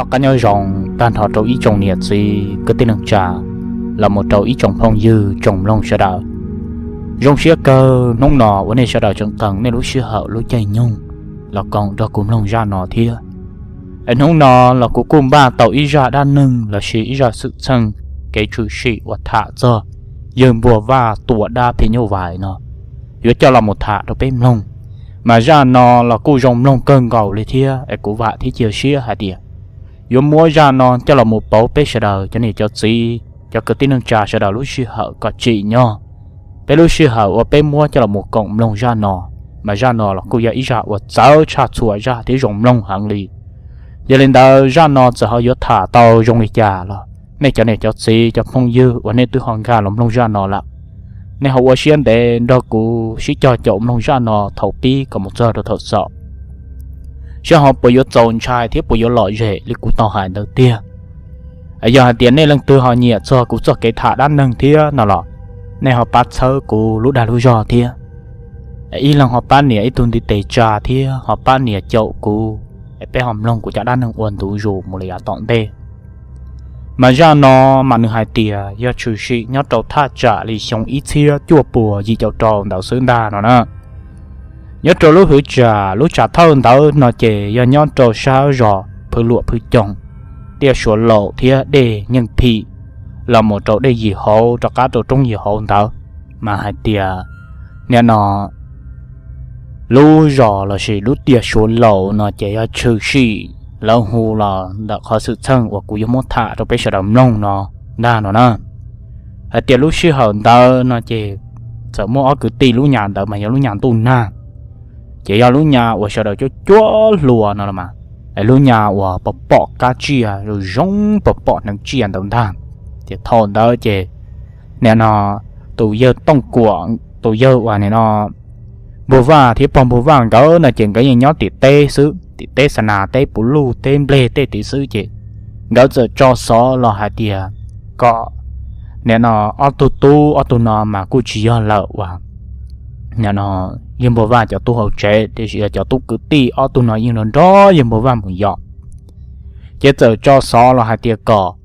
Rov qab nyob zoo tag nrho rau ib tsoom niam txiv kwv tij neej tsa, los mus rau ib tsoom phooj ywg tsoom mloog sawv daws. Zoo siab kawg hnub no uas nej sawv daws tseem qee nej lub sij hawm lub caij nyoog los koom nrog kuv mloog zaj no thiab. Es hnub no los kuv kuj npaj tau ib zaj dab neeg lossis ib zaj xwm txheej kev tshwm sim uas tham txog yawg Npuag Vaj tua dab phim nyuj vais no yuav coj los mus tham rau peb mloog. Mas zaj no los kuj zoo mloog kawg nkaus li thiab es kuv vam thiab cia siab hais tias yuav muab zaj no coj los mus pauv peb sawv daws cov niam cov txiv cov kwv tij neej tsa sawv daws lub sij hawm kom tsim nyog peb lub sij hawm uas peb muab coj los mus koom mloog zaj no. Mas zaj no los kuj yog ib zaj uas txawv tshaj txhua zaj thiab zoo mloog heev li. Yog li ntawd zaj no txawm ho yuav tham tau zoo li cas los nej cov niam cov txiv cov phooj ywg uas nej twb ho nkag los mloog zaj no lawm, nej ho ua siab ntev nrog kuv sib cog caum mloog zaj no thaum pib kom mus txog rau thaum xaus, saib ho puas yuav txaus ntshai thiab puas yuav lom zem li kuv tau hais ntawd tiag. Yog hais tias nej leej twg ho nyiam txog kuv txoj kev tham dab neeg thiab no los nej ho pab txhawb kuv lub dag lub zog thiab. Ib leeg ho pab nias ib tug ntiv tes tsa thiab ho pab nias caum kuv, es peb ho mloog kuv cov dab neeg ua ntu zus mus li yav tom ntej. Mas zaj no mas nws hais tias yog tshwm sim nyob rau thaj tsam li xyoo ib txhiab cuaj puas yim caum rau ntawd xwb ntag no na. Nyob rau lub hwv tsam lub tsam thawj ntawd no ces yog nyob rau sab zos Phwv Luam Phwv Coos, tiaj Suav Laus thiab dej Nyeej Phim, los mus rau dej Yim Hauv rov qab rau roob Yim Hauv ntawd. Mas hais tias nim no lub zos lossis lub tiaj Suav Laus no ces yog tshwm sim lawv hu los ntawm qhov xwm txheej uas kuv yuav muab tham rau peb sawv daws mloog no ntag no na. Hais tias lub sij hawm ntawd no ces txawm muaj ob kwv tij, lub nyas ntawd mas yog lub nyas ntuj nag, ces yog lub nyas uas sawv daws cuab cuab hluas no los mas, es lub nyas uas pom pom kab tsiaj zoo zoo, pom pom hneev tsiaj ntawd ntag. Ces thaum ntawd ces nim no tus yawg Tooj Kuam, tus yawg uas nim no Npuag Vaj thiab pog Npuag Vaj nkawd no ces nkawd yeej nyob tim teb xwb, tim teb xa nas, teb puv luj, teb nplej tej tid xwb ces nkawd txawm tso xov los hais tias kom nim no ob tug tub, ob tug no mas kuj tsis yog lawm uas nim no yawg Npuag Vaj cov tub hauv tsev, tiam sis yog cov tub kwv tij, ob tug no yeej nrog nrog yawg Npuag Vaj mus yos. Ces txawm tso xov los hais tias kom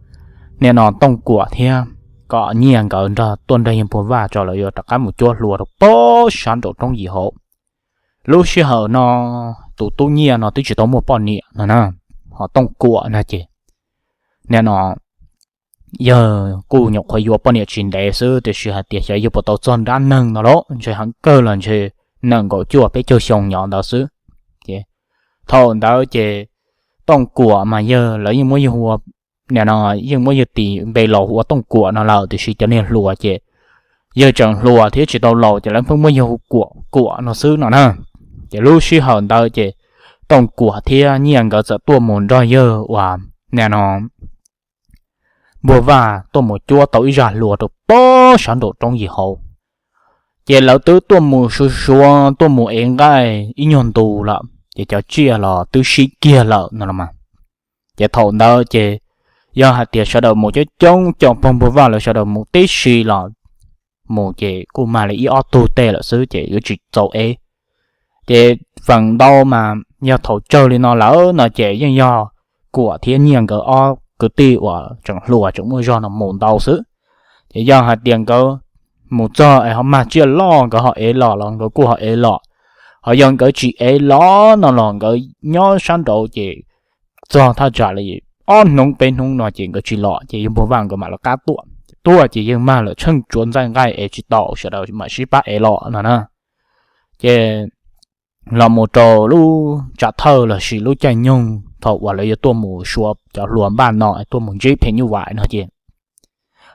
nim no Tooj Kuam thiab kom Nyiaj nkawd nrog tuaj nrog yawg Npuag Vaj tso, lawv yuav rov qab mus cuab hluas rau pem sab nraum roob Yim Hauv. Lub sij hawm no tus tub Nyiaj no twb tsis tau muaj poj niam no na, ho Tooj Kuam no ces nim no yawg kuj nyuam qhuav yuav poj niam tsis ntev xwb, tiam sis hais tias xyov yawg puas tau txog dab neeg no los ntshe heev kawg los ntshe nees nkaum cuaj peb caug xyoo nyob ntawd xwb. Ces thaum ntawd ces Tooj Kuam mas yawg, lawv yeej muab yawg hu ua, nim no yeej muab yawg tis npe laus hu ua Tooj Kuam no lawm, tiam sis cov niag hluas ces yawg tseem hluas thiab tsis tau laus ces lawv pheej muab yawg hu Kuam Kuam no xwb no na. Ces lub sij hawm ntawd ces Tooj Kuam thiab Nyiaj nkawd txawm tuaj mus nrog yawg uas nim no Npuag Vaj tuaj mus cuab tau ib zaj hluas rau pem sab nraum roob Yim Hauv. Ces lawv twb tuaj mus suav suav, tuaj mus ev nqaij ib nyuag ntu lawm ces cov tsiaj los twb sib kiag lawm no los mas. Ces thaum ntawd ces yog hais tias sawv daws mus coob coob, coj pog Npuag Vaj lawv sawv daws mus tib si los mus ces kuj mag li ib ob tug tej lawm xwb ces yuav tsis txaus ev. Ces feem ntau mas yog thaum tsawg li no lawm no ces yeej yog Kuam thiab Nyiaj nkawd ob kwv tij uas tseem hluas tseem muaj zog no mus ntau xwb. Ces yog hais tias nkawd mus txog es ho mag tsiaj loj nkawd ho ev los los nkawd kuj ho ev los, ho yog nkawd tsis ev los no los nkawd nyob sab nraud ces txog thaj tsam li ob hnub peb hnub no ces nkawd tsis los ces yawg Npuag Vaj nkawd mam lawv qab tuaj. Tuaj ces yeej mag lawm tsheej tsuav ntxaij nqaij ev tsis tau, sawv daws mam sib pab ev los no na. Ces los mus rau lub tsam thawj lossis lub caij nyoog thaum uas lawv yuav tuaj mus suav cov hluas npaj no tuaj mus ntsib phim nyuj vais no ces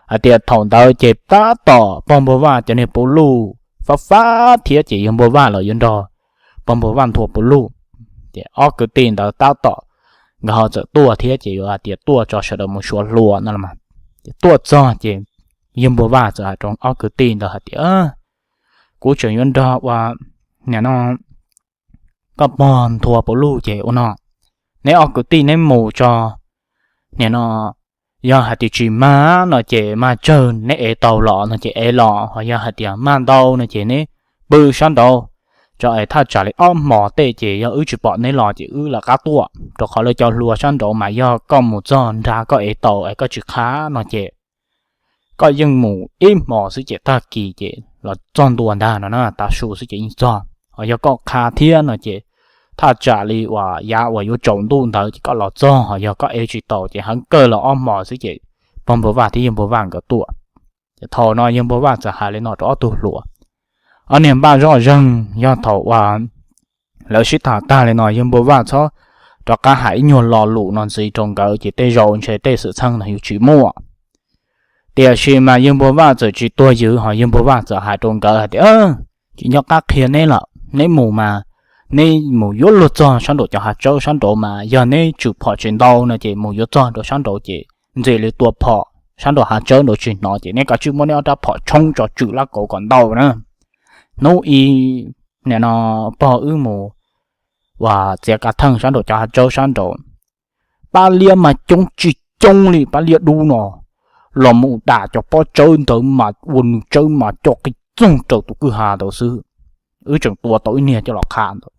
hais tias thaum ntawd ces tab tom pog Npuag Vaj cov niag puv luj fab fab thiab ces yawg Npuag Vaj los yuav nrog pog Npuag Vaj nthua puv luj. Ces ob kwv tij ntawd tab tom nkawd ho txawm tuaj thiab ces yuav hais tias tuaj tso sawv daws mus suav hluas no los mas. Ces tuaj txog ces yawg Npuag Vaj txawm hais rau ob kwv tij ntawd hais tias, kuv tseem yuav nrog ua, nim no koj pog nthua puv luj ces ua no, neb ob kwv tij neb mus tso, nim no yog hais tias tsis mag no ces mag tsawg neb ev tau los no ces ev los, ho yog hais tias mag ntau no ces neb pw sab nraud, tso es thaj tsam li ob hmos tej ces yog wb tsis pom neb los ces wb lawv qab tuaj, rau qhov lawv cov hluas sab nraud mas yog koj mus txog nrad koj ev tau es koj tsis qha no ces koj yeej mus ib hmos xwb ces tag kis ces los txog ntua ntag no na, tav su xwb ces yeej txog. Ho yog koj qha thiab no ces thaj tsam li uas yav uas yuav tsaus ntuj ntawd ces koj los txog, ho yog koj ev tsis tau ces heev kawg los ob hmos xwb ces pog Npua Vaj thiab yawg Npua Vaj nkawd tuaj. Ces thaum no yawg Npua Vaj txawm hais li no rau ob tug hluas. Ob niag npaj zoj zeeg, yog thaum uas lawv sib tham tag li no yawg Npua Vaj txhob rov qab hais ib nyuag lo lus no ntxiv rau nkawd ces tej zaum ntshe tej xwm txheej no yuav tsis muaj. Tiam sis mas yawg Npua Vaj txawm tsis tuag ywv, ho yawg Npua Vaj txawm hais rau nkawd hais tias, tsis nco qab qhia neb lawm, neb mus mas neb mus yuav luag txog sab nraum cov hav tsawb sab nraud mas yog neb tswm phom tsis ntau no ces mus yuav txog rau sab nraud ces ntxim li tua phom sab nraum hav tsawb nraud tsis hnov ces neb kav tsij muab neb ob rab phom tshoob tso tswm lab kauv kom ntau na. Hnub i nim no pog wb mus uas txiav kav theej sab nraum cov hav tsawb sab nraud, pab liab mas coob tsis coob li, pab liab dub no los mus dam cov pob tsawb ntawd mas ua nws tsawb mas co qis txoog raws tus kwj ha ntawd xwb. Wb tseem tua tau ib niag coj los qha ntawd.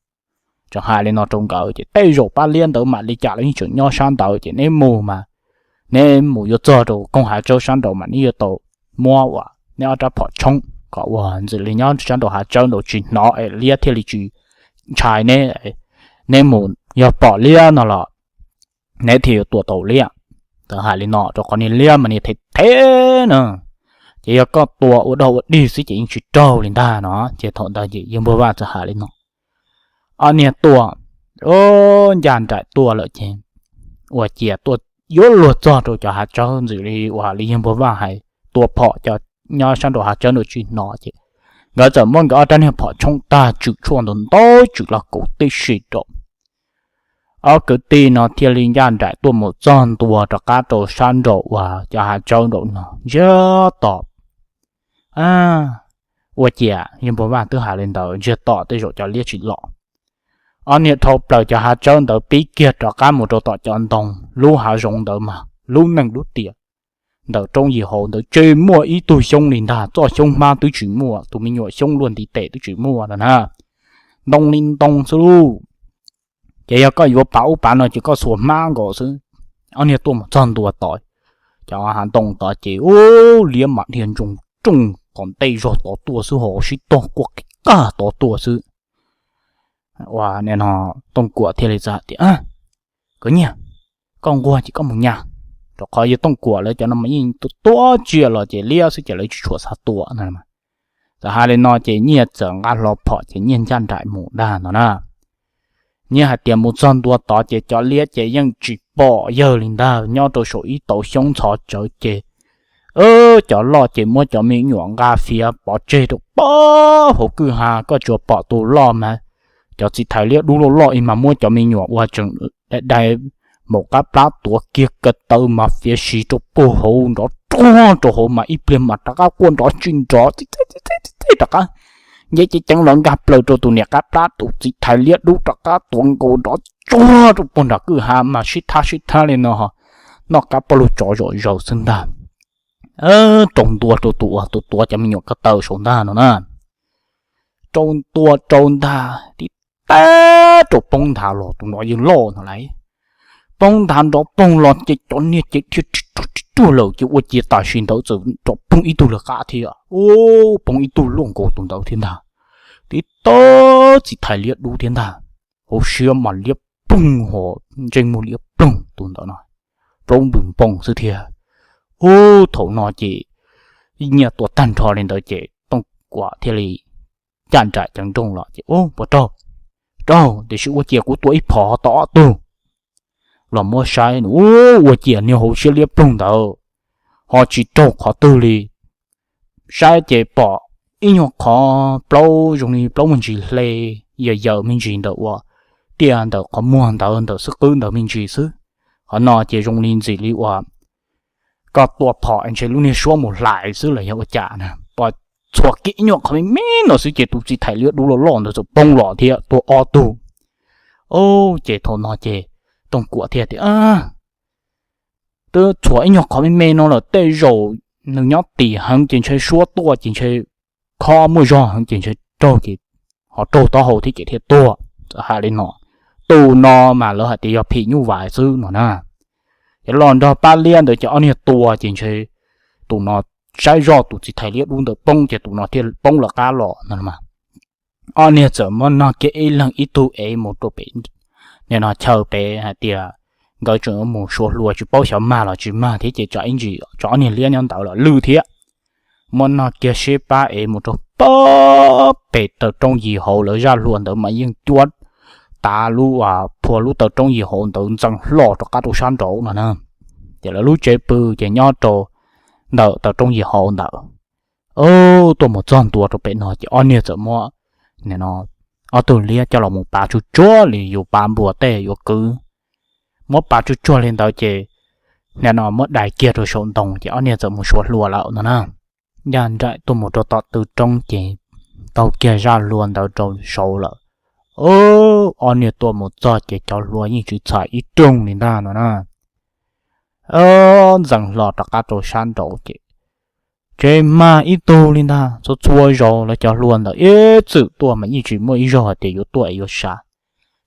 Tseem hais li no rau nkawd ces tej zaum pab liab ntawd mam li cas los yeej tseem nyob sab ntawd ces neb mus mas neb mus yuav txog rau koog hav tsawb sab nraud mas neb yuav tau muab uas neb ob rab phom tshoob kom uas ntxim li nyob sab nraum hav tsawb nraud tsis hnov es liab thiaj li tsis ntshai neb. Neb mus yog pom liab no los neb thiaj yuav tua tau liab. Txawm hais li no rau qhov niag liab mas niag them them na, ces yog koj tua ua dog ua dig xwb ces yeej tsis raug li ntag no. Ces thaum ntawd ces yawg Npua Vaj txawm hais li no, ob niag tuaj ncaj nraim tuaj lawm ces ua ciav tuaj yuav luag txog rau cov hav tsawb ntxim li uas li yawg Npua Vaj hais, tua phom cov nyob sab nraum hav tsawb nraud tsis hnov ces nkawd txawm muab nkawd ob rab niag phom tshoob tag tswm tshuaj ntau ntau tswm lab kauv tib si rau. Ob kwv tij no thiaj li ncaj nraim tuaj mus txog ntua rov qab rau sab nraum uas cov hav tsawb nraum no ntsiag to. Ua ciav yawg Npua Vaj twb hais li ntawd ntsiag to tej zaum cov liab tsis los. Ob niag dhau plaws cov hav tsawb ntawd pib kiag rov qab mus rau tom cov ntoo, lub hav zoov ntawd mas lub neej lub tiam ntawm roob yim hauv ntawd tsis muaj ib tug xyoob li ntag, txoj xyoob hmab twb tsis muaj, tus me nyuam xyoob luaj ntiv tes twb tsis muaj no na. Ntoo li ntoo xwb lauj. Ces yog koj yuav pav ub pav no ces koj xuas hmab nkaus xwb. Ob niag tuaj mus txog ntua tod, cov hav ntoo tod ces ub liab mas dhia ntsoog rooj tom ntej zog tod tuaj xwb, ho sib tog quaj qig qag tod tuaj xwb. Ua no Tooj Kuam thiaj li txawm tias, Koj Nyiaj, koj nquag ces koj mus nyas, rau qhov yog Tooj Kuam lawv cov no mas yeej tua tsiaj los ces liab xwb ces lawv tsis tshua xav tua no. Txawm hais li no ces Nyiaj txawm nqa hlo phom ces Nyiaj ncaj nraim mus ntag no na. Nyiaj hais tias mus txog ntua tod ces cov liab ces yeej tsis pom yawg li ntag, nyob rau saum ib tauv xyoob ntxhov tsawv ces cov loj ces muab cov me nyuam nqa fiav pov tseg rau pem hauv kwj ha, koj tsuas pom tus loj mas cov txiv thais liab dub loj loj ib mas muab cov me nyuam ua tseem dai dai maum qab plab tuav kiag ko taw mas fiav siv rau puag hauv nrov ruag rau hauv mas ib pliag mas rov qab quaj nrov tsis nrov rov qab nce ceev ceev los nkag plaws rau tus niam qab plab, tus txiv thais liab dub rov qab tuav nkaus nrov tsuag rau puag nram kwj ha mas sib thab sib thab li no, noj kab poj lug tsov zom zaws xwb ntag. Rau ntua rau tus uas tus tuav cov me nyuam ko taw saud ntag no na. Rau ntua rau ntag tib tag rau poob nthav los tus no yeej loj no lauj. Poob nthav nrov poog los ces cov niag ces dhia ris ruag ris ruag lawm ces ua ciav tam sim ntawd txawm nrov poog ib tug lawv qab thiab, poob ib tug luaj nkaus tus ntawd thiab ntag. Tib tag txiv thais liab dub thiab ntag, hauv siab mas liab ploog ho ntsej muag liab ploog tus ntawd no, plaub ntws npoo xwb thiab. Ub, thaum no ces Nyiaj tua tag nrho li ntawd ces Tooj Kuam thiaj li ncaj nraim ceev nrooj los ces, Ub, puas raug? Raug, tiam sis ua ciav kuv tua ib phom ho tau ob tug. Los muab saib, ub, ua ciav niag hauv siab liab ploog ntawd ho tsis raug qhov twg li. Saib ces pom ib nyuag qhov plaub zoo li plaub muag ntsis hle, yaws yaws me ntsis ntawm uas tiaj ntawm qhov muag ntawd ntawm xwb qwb ntawd me ntsis xwb. Qhov no ces zoo li ntxim li uas koj tua phom ntshe lub niag suab mus hlais xwb los yog ua cas na, pom txhuam kiag ib nyuag qhov me me no xwb ces tus txiv thais liab dub loj loj ntawd txawm poob los thiab tuag ob tug. Ces thaum no ces Tooj Kuam thiaj tias, Twb txhuam ib nyuag qhov me me no lawm tej zaum nws nyob tim heev ces ntshe suab tuaj ces ntshe khob muaj zog heev ces ntshe raug ces ho raug taub hau thiab ces thiaj tuag. Txawm hais li no, tus no mas lawv hais tias yog phim nyuj vais xwb no na. Ces los nrog pab liab ntawd ces ob niag tua ces ntshe tus no saib zoj tus txiv thais liab dub ntawd poob ces tus no thiaj poob lawv qab los no. Ob niag txawm muab noj kiag ib leeg ib tug ev mus rau pem, nim no chaw pem hais tias nkawd tseem mus suav hlua tsis paub xyov mag los tsis mag thiab ces tsam ib ntsis tsam ob niag liab nyob ntawd los lwj thiab. Muab noj kiag sib pab ev mus rau pem taw roob yim hauv, lawv zaj hlua ntawd mas yeej cuab tav lub, phua lub taw roob yim hauv ntawd ntxeev hlo rov qab rau sab nraud no na. Ces lawv lub tsev pw ces nyob rau ntawm taw roob yim hauv ntawd. Tuaj mus txog ntua rau pem no ces ob niag txawm muab, nim no, ob tug liab coj los mus pav tsuj tsuag li yus pav npua tej yuav kwv. Muab pav tsuj tsuag li ntawd ces, nim no, muab dai kiag rau saum ntoo ces ob niag txawm mus suav hlua lawm no na. Ncaj nraim tuaj mus rau tom tw roob ces taug kiag zaj hlua ntawd rau saud lawm. Ob niag tuaj mus txog ces cov hlua yeej tsis txhais ib rooj li ntag no na. Ntxeev hlo rov qab rau sab nraud ces tsis mag ib tug li ntag. Txhua txhua zaus lawv cov hlua ntawd ib txwm tuaj mas yeej tsis muaj ib zaug hais tias yuav tuaj es yuav sab.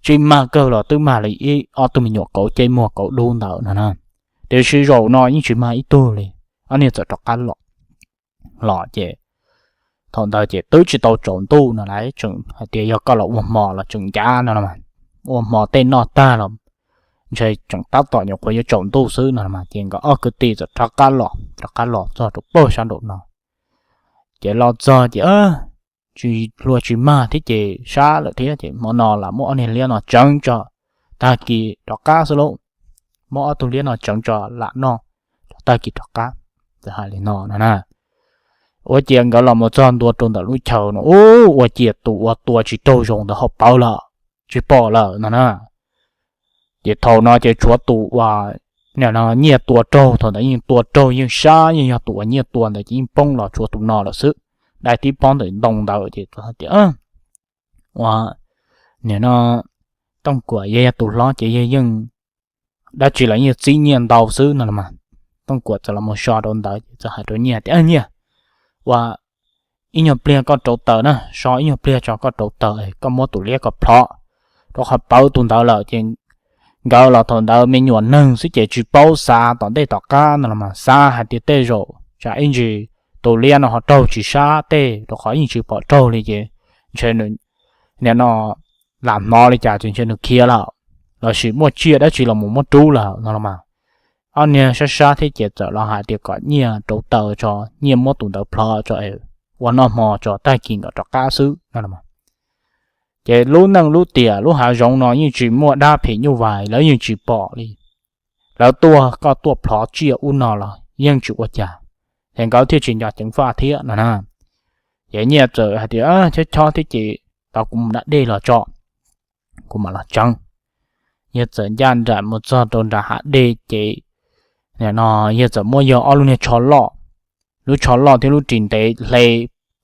Tsis mag kawg los twb mag li ib ob tug me nyuam kauv ceb muag kauv dub ntawd no na. Tiam sis zaum no yeej tsis mag ib tug li. Ob niag txawm rov qab los, los ces thaum ntawd ces twb tsis tau tsaus ntuj no lawm, tseem hais tias yog koj los ua hmo los tseem ncav no, ua hmo tej noj tag los ntshe tseem tab tom nyuam qhuav yuav tsaus ntuj xwb no mas ces nkawd ob kwv tij txawm rov qab los, rov qab los txog rau pem sab nraum no. Ces los txog ces tsis hlua tsis mag thiab ces sab lawm thiab ces hmo no los muab ob niag liab no tseev tso, tag kis rov qab xwb lauj. Muab ob tug liab no tseev tso lam noj, tag kis rov qab. Txawm hais li no no na. Ua ciav nkawd los mus txog ntua rau ntawm lub chaw no, ua ciav tus uas tua tsis raug zaus ntawd ho pawv lawm, tsis pom lawm no na. Ces thaum no ces tshuav tus uas, nim no, nyiaj tua raug, thaum ntawd yeej tua raug yeej sab yeej yog tus uas nyiaj tua ntawd ces yeej poob los tshuav tus no lawm xwb. Dai tib pob ntawm ntoo ntawd ces hais tias, ua, nim no, Tooj Kuam yog, yog tus hlob ces yog yeej dab tsi los yeej txib nyiaj ntau xwb no los mas. Tooj Kuam txawm los mus so rau ntawd ces txawm hais rau nyiaj tias, nyiaj, ua, ib nyuag pliag koj rauv taws na, so ib nyuag pliag tso koj rauv taws, koj muab tus liab ko plhov, rau qhov pawv tus ntawd lawm ces nkawd los thaum ntawd me nyuam neeg xwb ces tsis paub xav tom ntej tom qab no los mas, xav hais tias tej zaum tsam ib ntsis tus liab no ho raug tsis sab tej, rau qhov yeej tsis pom raug li ces ntshe nws, nim no, lam hnov li cas ces ntshe nws khiav lawm, lossis muaj tsiaj dab tsi los mus muab rub lawm no los mas. Ob niag sab sab thiab ces txawm los hais tias kom nyiaj rauv taws tso, nyiaj muab tus ntawd plhov tso, ua noj hmo tso, tag kis nkawd rov qab xwb no los mas. Ces lub neej lub tiam lub hav zoov no yeej tsis muaj dab phim nyuj vais, lawv yeej tsis pom li. Lawv tuaj, koj tuaj plhov tsiaj ub no los yeej tsis ua cas, ces nkawd thiaj tsis nco ceev faj thiab no na. Ces nyiaj txawm hais tias, chob chob thiab ces tos kuv mus da dej los tso, kuv mam los tseev. Nyiaj txawm ncaj nraim mus txog rau nram hav dej ces, nim no, Nyiaj txawm muab yog ob lub niag tsho loj, lub tsho loj thiab lub ris ntev hle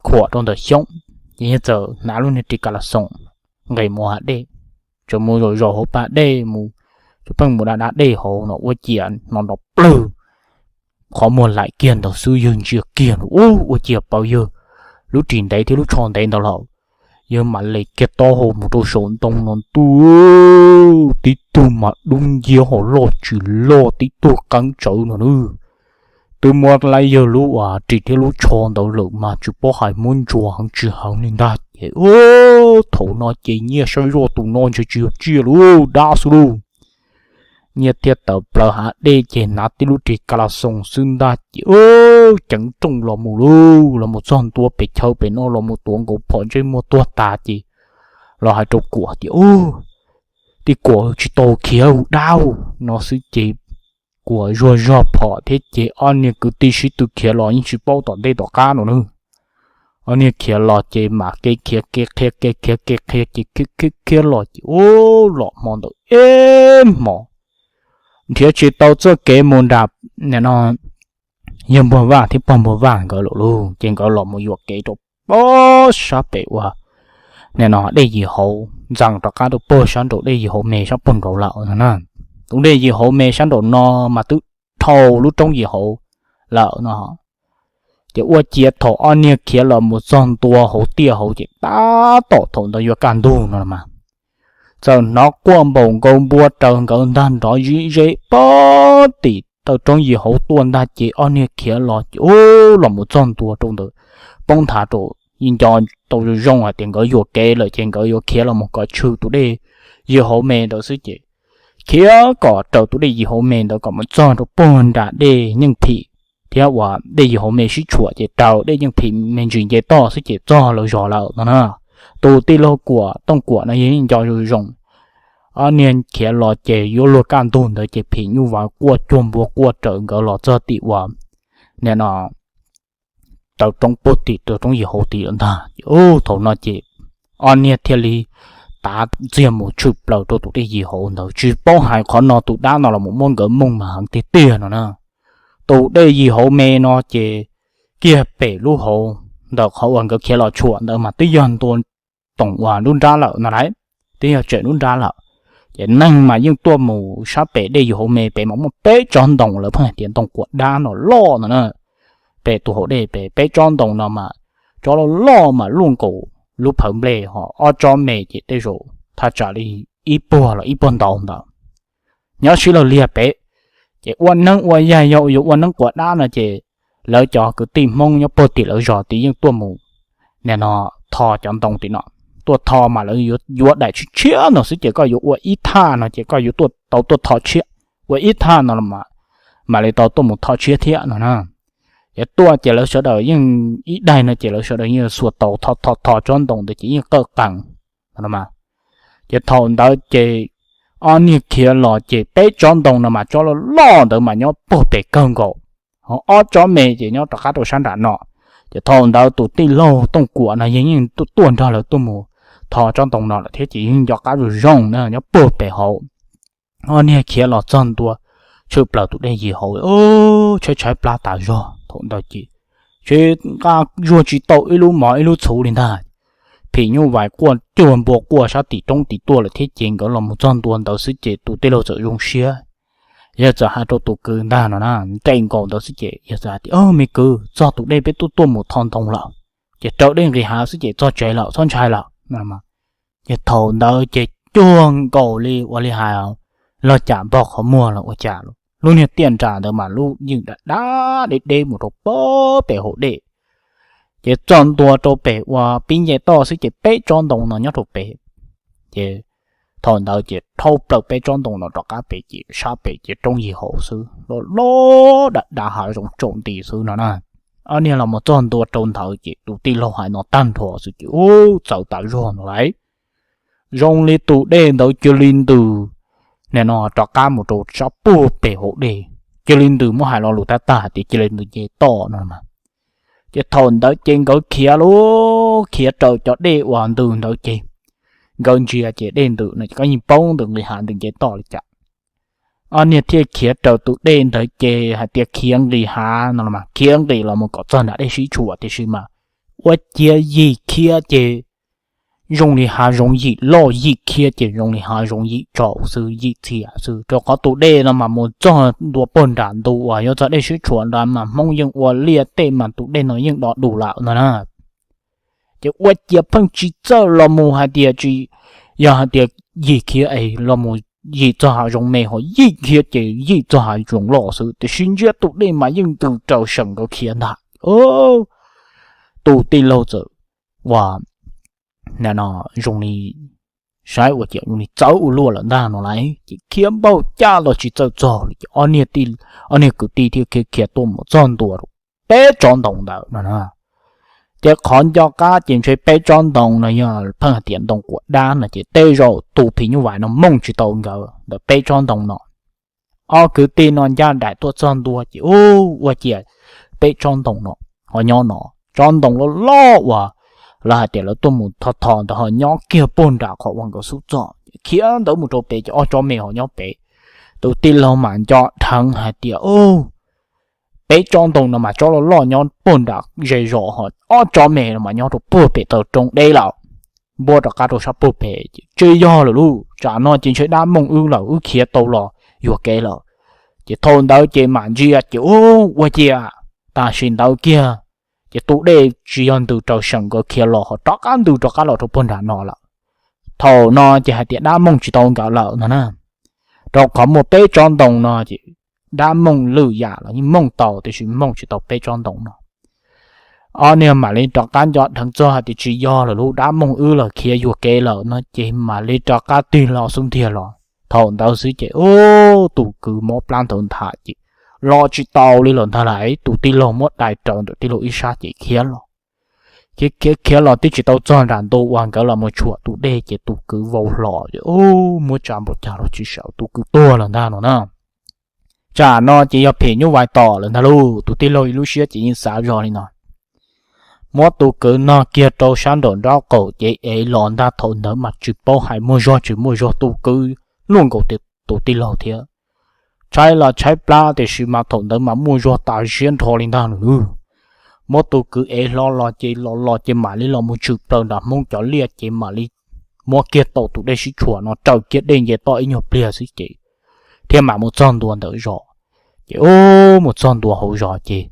khuam rau ntawm xyoob, ces Nyiaj txawm hnav lub niag ris kas las xoos nqis mus hav dej, tseem mus zaum zaum hauv pas dej mus, tseem pheej mus da da dej hauv no ua ciav hnov nrov plawg, qhov muag laim kiag ntawd xwb yawg ntsia kiag no ua ciav pawv yawg lub ris ntev thiab lub tsho ntev ntawd lawm. Yawg mam li kiag taub hau mus rau saum ntoo no ntuj, tib tug mas dub nciab ho loj tsis loj tib tug qeeb tsawv no na. Twb muab laib yawg lub ris thiab lub tsho ntawd lawm mas tsis paub hais muab ntsuas heev tsis heev li ntag ces thaum no ces Nyiaj saib zoj tus no ntshe tsis yog tsiaj lauj, dab xwb lauj. Nyiaj thiaj tawm plaws hav dej ces hnav tib lub ris kas las xoos xwb ntag ces ceev rooj los mus lauj, los mus txog ntua pem chaw pem no los mus tuav nkaus phom ntsej muag tuag tas ces los hais rau Kuam tias, Tij Kuam, tsis tau khiav dab no xwb ces Kuam zuag zog phom thiab ces ob niag kwv tij sib tw khiav los yeej tsis paub tom ntej tom qab no na. Ob niag khiav los ces mam kev khiav kev qhia kev khiav kev qhia ces khiav khiav khiav los ces ub, los hmo ntawd ib hmos nrhiav tsis tau txoj kev mus nram, nim no, yawg Npuag Vaj thiab pog Npuag Vaj nkawd lawm lauj, ces nkawd los mus yuam kev rau pem sab pem uas, nim no, dej Yim Hauv ntxeev rov qab rau pem sab nraum dej Yim Hauv me sab pem nraud lawm no na. Tus dej Yim Hauv me sab nraum no mas twb dhau lub roob Yim Hauv lawm no. Ces ua ciav thaum ob niag khiav los mus txog ntua hauv tiaj hauv ces tab tom thaum ntawd yuav kaj ntug no los mas, txawm hnov quaj npaum nkaus npua raws nkawd ntag nrov zib zeb pog tim taw roob yim hauv tuaj ntag ces ob niag khiav los ces ub los mus txog ntua rau ntawd, poob nthav rau, yeej nco tau zoo zoo hais tias nkawd yuam kev lawm ces nkawd yuav khiav los mus kom tshwm tus dej yim hauv me ntawd xwb ces khiav kom raws tus dej yim hauv me ntawd kom mus txog rau puag nram dej yeej phim thiab uas dej yim hauv me sib tshuam ces raws dej yeej phim me ntsis nce toj xwb ces txog lawv zos lawm no na. Tus tij laug Kuam, Tooj Kuam no yeej nco zoo zoo, ob niag khiav los ces yuav luag kaj ntug ntawd ces phim nyuj vais quaj cuag npua quaj raws nkawd los txog tim uas nim no taw roob puag tim taw roob yim hauv tid lawm ntag. Ces thaum no ces ob niag thiaj li tav ntxiag mus tshwm plaws rau tus dej yim hauv ntawd, tsis paub hais qhov no tus dab no los mus muab nkawd mooj mas heev tiag tiag no na. Tus dej yim hauv me no ces kiag pem lub hauv ntawm qhov uas nkawd khiav los tshuam ntawd mas twb yog ntua toom uas lub nrab lawm no lauj, twb yog tsem lub nrab lawm. Ces neeg mas yeej tuaj mus sab pem dej yim hauv me pem mas muaj peb tsob ntoo, lawv pheej hais tias ntoo Kuam dab no loj no na. Pem tus hauv dej pem peb tsob ntoo no mas tsob loj loj mas luaj nkaus lub phawv nplej, ho ob tsob me ces tej zaum thaj tsam li ib puag los ib puag ntau ntawd, nyob sib law liag pem. Ces ua neeb ua yaig, yog yuav ua neeb Kuam dab no ces lawv cov kwv tij Hmoob nyob puag tim lawv zos tid yeej tuaj mus nim no tho cov ntoo tim no, tuaj tho mas lawv yuav yuav daim tshiab tshiab no xwb ces koj yuav ua ib thaj no ces koj yuav tuaj tau tuaj tho tshiab, ua ib thaj no mam li tau tuaj mus tho tshiab thiab no na. Ces tuaj ces lawv sawv daws yeej ib daig no ces lawv sawv daws yeej xuas taus tho tho tho tsob ntoo ntawd ces yeej qawj qees no. Ces thaum ntawd ces ob niag khiav los ces peb tsob ntoo no mas tsob loj loj ntawd mas nyob puag pem kawg nkaus, ho ob tsob me ces nyob rov qab rau sab nram no. Ces thaum ntawd tus tij laug Tooj Kuam no yeej yeej tuaj nrog lawv tuaj mus tho tsob ntoo no lawm thiab ces yeej nco qab zoo zoo na nyob puag pem hauv. Ob niag khiav los txog ntua tshwm plaws tus dej yim hauv, tshaib tshaib plab tas zog thaum ntawd ces tsis nqa zuag tsis tau ib lub mov ib lub txhuv li ntag. Phim nyuj vais quaj cuag npua quaj sab tim roob tim tuaj lawm thiab ces nkawd los mus txog ntua ntawd xwb ces tus tij laug txawm zoo siab. Yawg txawm hais rau tus kwv ntag no na, nres nkaus ntawd xwb ces yawg txawm hais tias, me kwv, txog tus dej peb tuaj tuaj mus tho ntoo lawm, ces raws dej nqis hav xwb ces txog tsev lawm txhob ntshai lawm no. Ces thaum ntawd ces cuag nkaus li ua li hais log cam npog qhov muag los ua cas, lub niag tiaj nram ntawd mas lub yeej dav dav deb deb mus rau puag pem hauv dej. Ces txog ntua rau pem uas pib nce toj xwb ces peb tsob ntoo no nyob rau pem. Ces thaum ntawd ces dhau plaws peb tsob ntoo no rov qab pem ces sab pem ces roob yim hauv xwb, loj loj dav dav hav zoov tsaus nti xwb no na. Ob niag los mus txog ntua rau ntawd ces tus tij laug hais no tag nrho xwb ces ub txawv tas zog no lauj. Zoo li tus dej ntawd cia li ntws, nim no rov qab mus rau sab puag pem hauv dej, cia li ntws, muab hais lo lus tab tag hais tias cia li ntws nce toj no mas. Ces thaum ntawd ces nkawd khiav lub khiav raws cov dej uas ntws ntawd ces nkawd ntsia ces dej ntws no ces koj yeej paub ntws nqis hav ntws nce toj li cas. Ob niag thiaj khiav raws tus dej ntawd ces hais tias khiav nqis hav no los mas khiav nqis los mus kom txog nram dej sib tshuam tiam sis mas ua ciav yim khiav ces zoo li hav zoov yim loj, yim khiav ces zoo li hav zoov yim tsaus xwb, yim txhia xwb, rau qhov tus dej no mas mus txog ntua puag nram ntu uas yuav txog dej sib tshuam nrad mas Hmoob yeej ua liaj tej mas tus dej no yeej do dus lawm no na. Ces ua ciav pheej tsis txawj los mus hais tias tsis, yog hais tias yim khiav es los mus yim txog hav zoov me, ho yim khiav ces yim txog hav zoov loj xwb, tiam sis ntsiab tus dej mas yeej ntws raws seem nkawd khiav ntag. Tus tij laug txawm ua no zoo li saib ua ciav zoo li txawv ua luaj lawm ntag no lauj, ces khiav npaum cas los tsis txawj txog li ces ob niag kwv tij thiaj khiav khiav tuaj mus txog ntua rau peb tsob ntoo ntawd no na. Ces qhov nco qab ces ntshe peb tsob ntoo no yog pheej hais tias ntoo Kuam dab no ces tej zaum tus phim nyuj vais no mooj tsis tau nkawd ntawm peb tsob ntoo no. Ob kwv tij no ncaj nraim tuaj txog ntua ces ub ua ciav peb tsob ntoo no ho nyob no, tsob ntoo loj loj uas lawv hais tias lawv tuaj mus tho tho ntawd ho nyob kiag puag nram qhov uas nkawd xub txoj, khiav ntawd mus rau pem ces ob tsob me ho nyob pem. Tus tij laug mas nco dheev hais tias peb tsob ntoo no mas tsob loj loj nyob puag nram ze zos, ho ob tsob me no mas nyob rau puag pem taw roob deb lawm, npuab rov qab rau sab puag pem ces tsis yog lawm lauj, tsam no ces ntshe dab mooj wb lawm, wb khiav tau los yuam kev lawm. Ces thaum ntawd ces mam ntsia ces ub ua ciav tam sim ntawd kiag Ces tus dej tsis yog ntws raws seem nkawd khiav los ho rov qab ntws rov qab los rau puag nram no lawm. Thaum no ces hais tias dab mooj tsis tau nkawd lawm no na, rau qhov muaj peb tsob ntoo no ces dab mooj lwj yam los yeej mooj tau tiam sis mooj tsis tau peb tsob ntoo no. Ob niag mam li rov qab nco dheev txog hais tias tsis yog lawm, lub dab mooj wb los khiav yuam kev lawm no ces mam li rov qab tig los xub ntiag los. Thaum ntawd xwb ces ub, tus kwv mob plab ntawd nthav ces los tsis tau li lawm ntag lauj. Tus tij laug muab dai raws ntawm tij laug ib sab ces khiav los. Khiav khiav khiav los twb tsis tau txog nram ntu uas nkawd los mus tshuam tus dej ces tus kwv vau hlo, ub, muab tsa npaum cas los tsis sawv, tus kwv tuag lawm ntag no na. Tsam no ces yog phim nyuj vais tom lawm ntag lauj. Tus tij laug ib lub siab ces yeej xav zog li no, muab tus kwv nog kiag rau sab nraum nraub qaum ces ev los ntag. Thaum ntawd mas tsis paub hais muaj zog tsis muaj zog, tus kwv luaj nkaus tus tij laug thiab. Tshaib los tshaib plab tiam sis mas thaum ntawd mas muaj zog tas siab nrho li ntag lauj. Muab tus kwv ev hlo los ces los los ces mam li los mus tshwm plaws nram Hmoob cov liaj ces mam li muab kiag tau tus dej sib tshuam no, raws kiag dej nce toj ib nyuag pliag xwb ces thiaj mam mus txog ntua ntawm zos. Ces ub, mus txog ntua hauv zos ces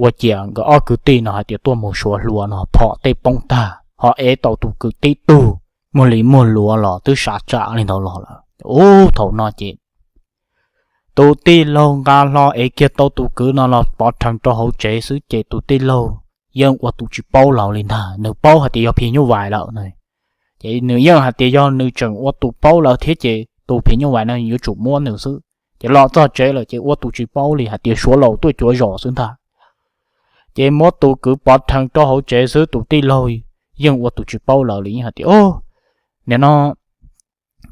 ua ciav nkawd ob kwv tij no hais tias tuaj mus suav hlua no phom tej poob tag ho ev tau tus kwv tib tug, muag li muag luav los twb sab tsam li ntawd los lawm. Ub, thaum no ces tus tij laug nqa hlo ev kiag tau tus kwv no los pov rhees rau hauv tsev xwb ces tus tij laug yeej ua tus tsis paub lawv li ntag, nws paub hais tias yog phim nyuj vais lawm. Ces nws yeej hais tias yog nws tseem ua tus paub lawv thiab ces tus phim nyuj vais no yuav tsum muab nws xwb. Ces los txog tsev lawm ces ua tus tsis paub li, hais tias suav laus tuaj cuav zos xwb ntag. Ces muab tus kwv pov rhees rau hauv tsev xwb, tus tij laug yeej ua tus tsis paub lawv li, yeej hais tias, nim no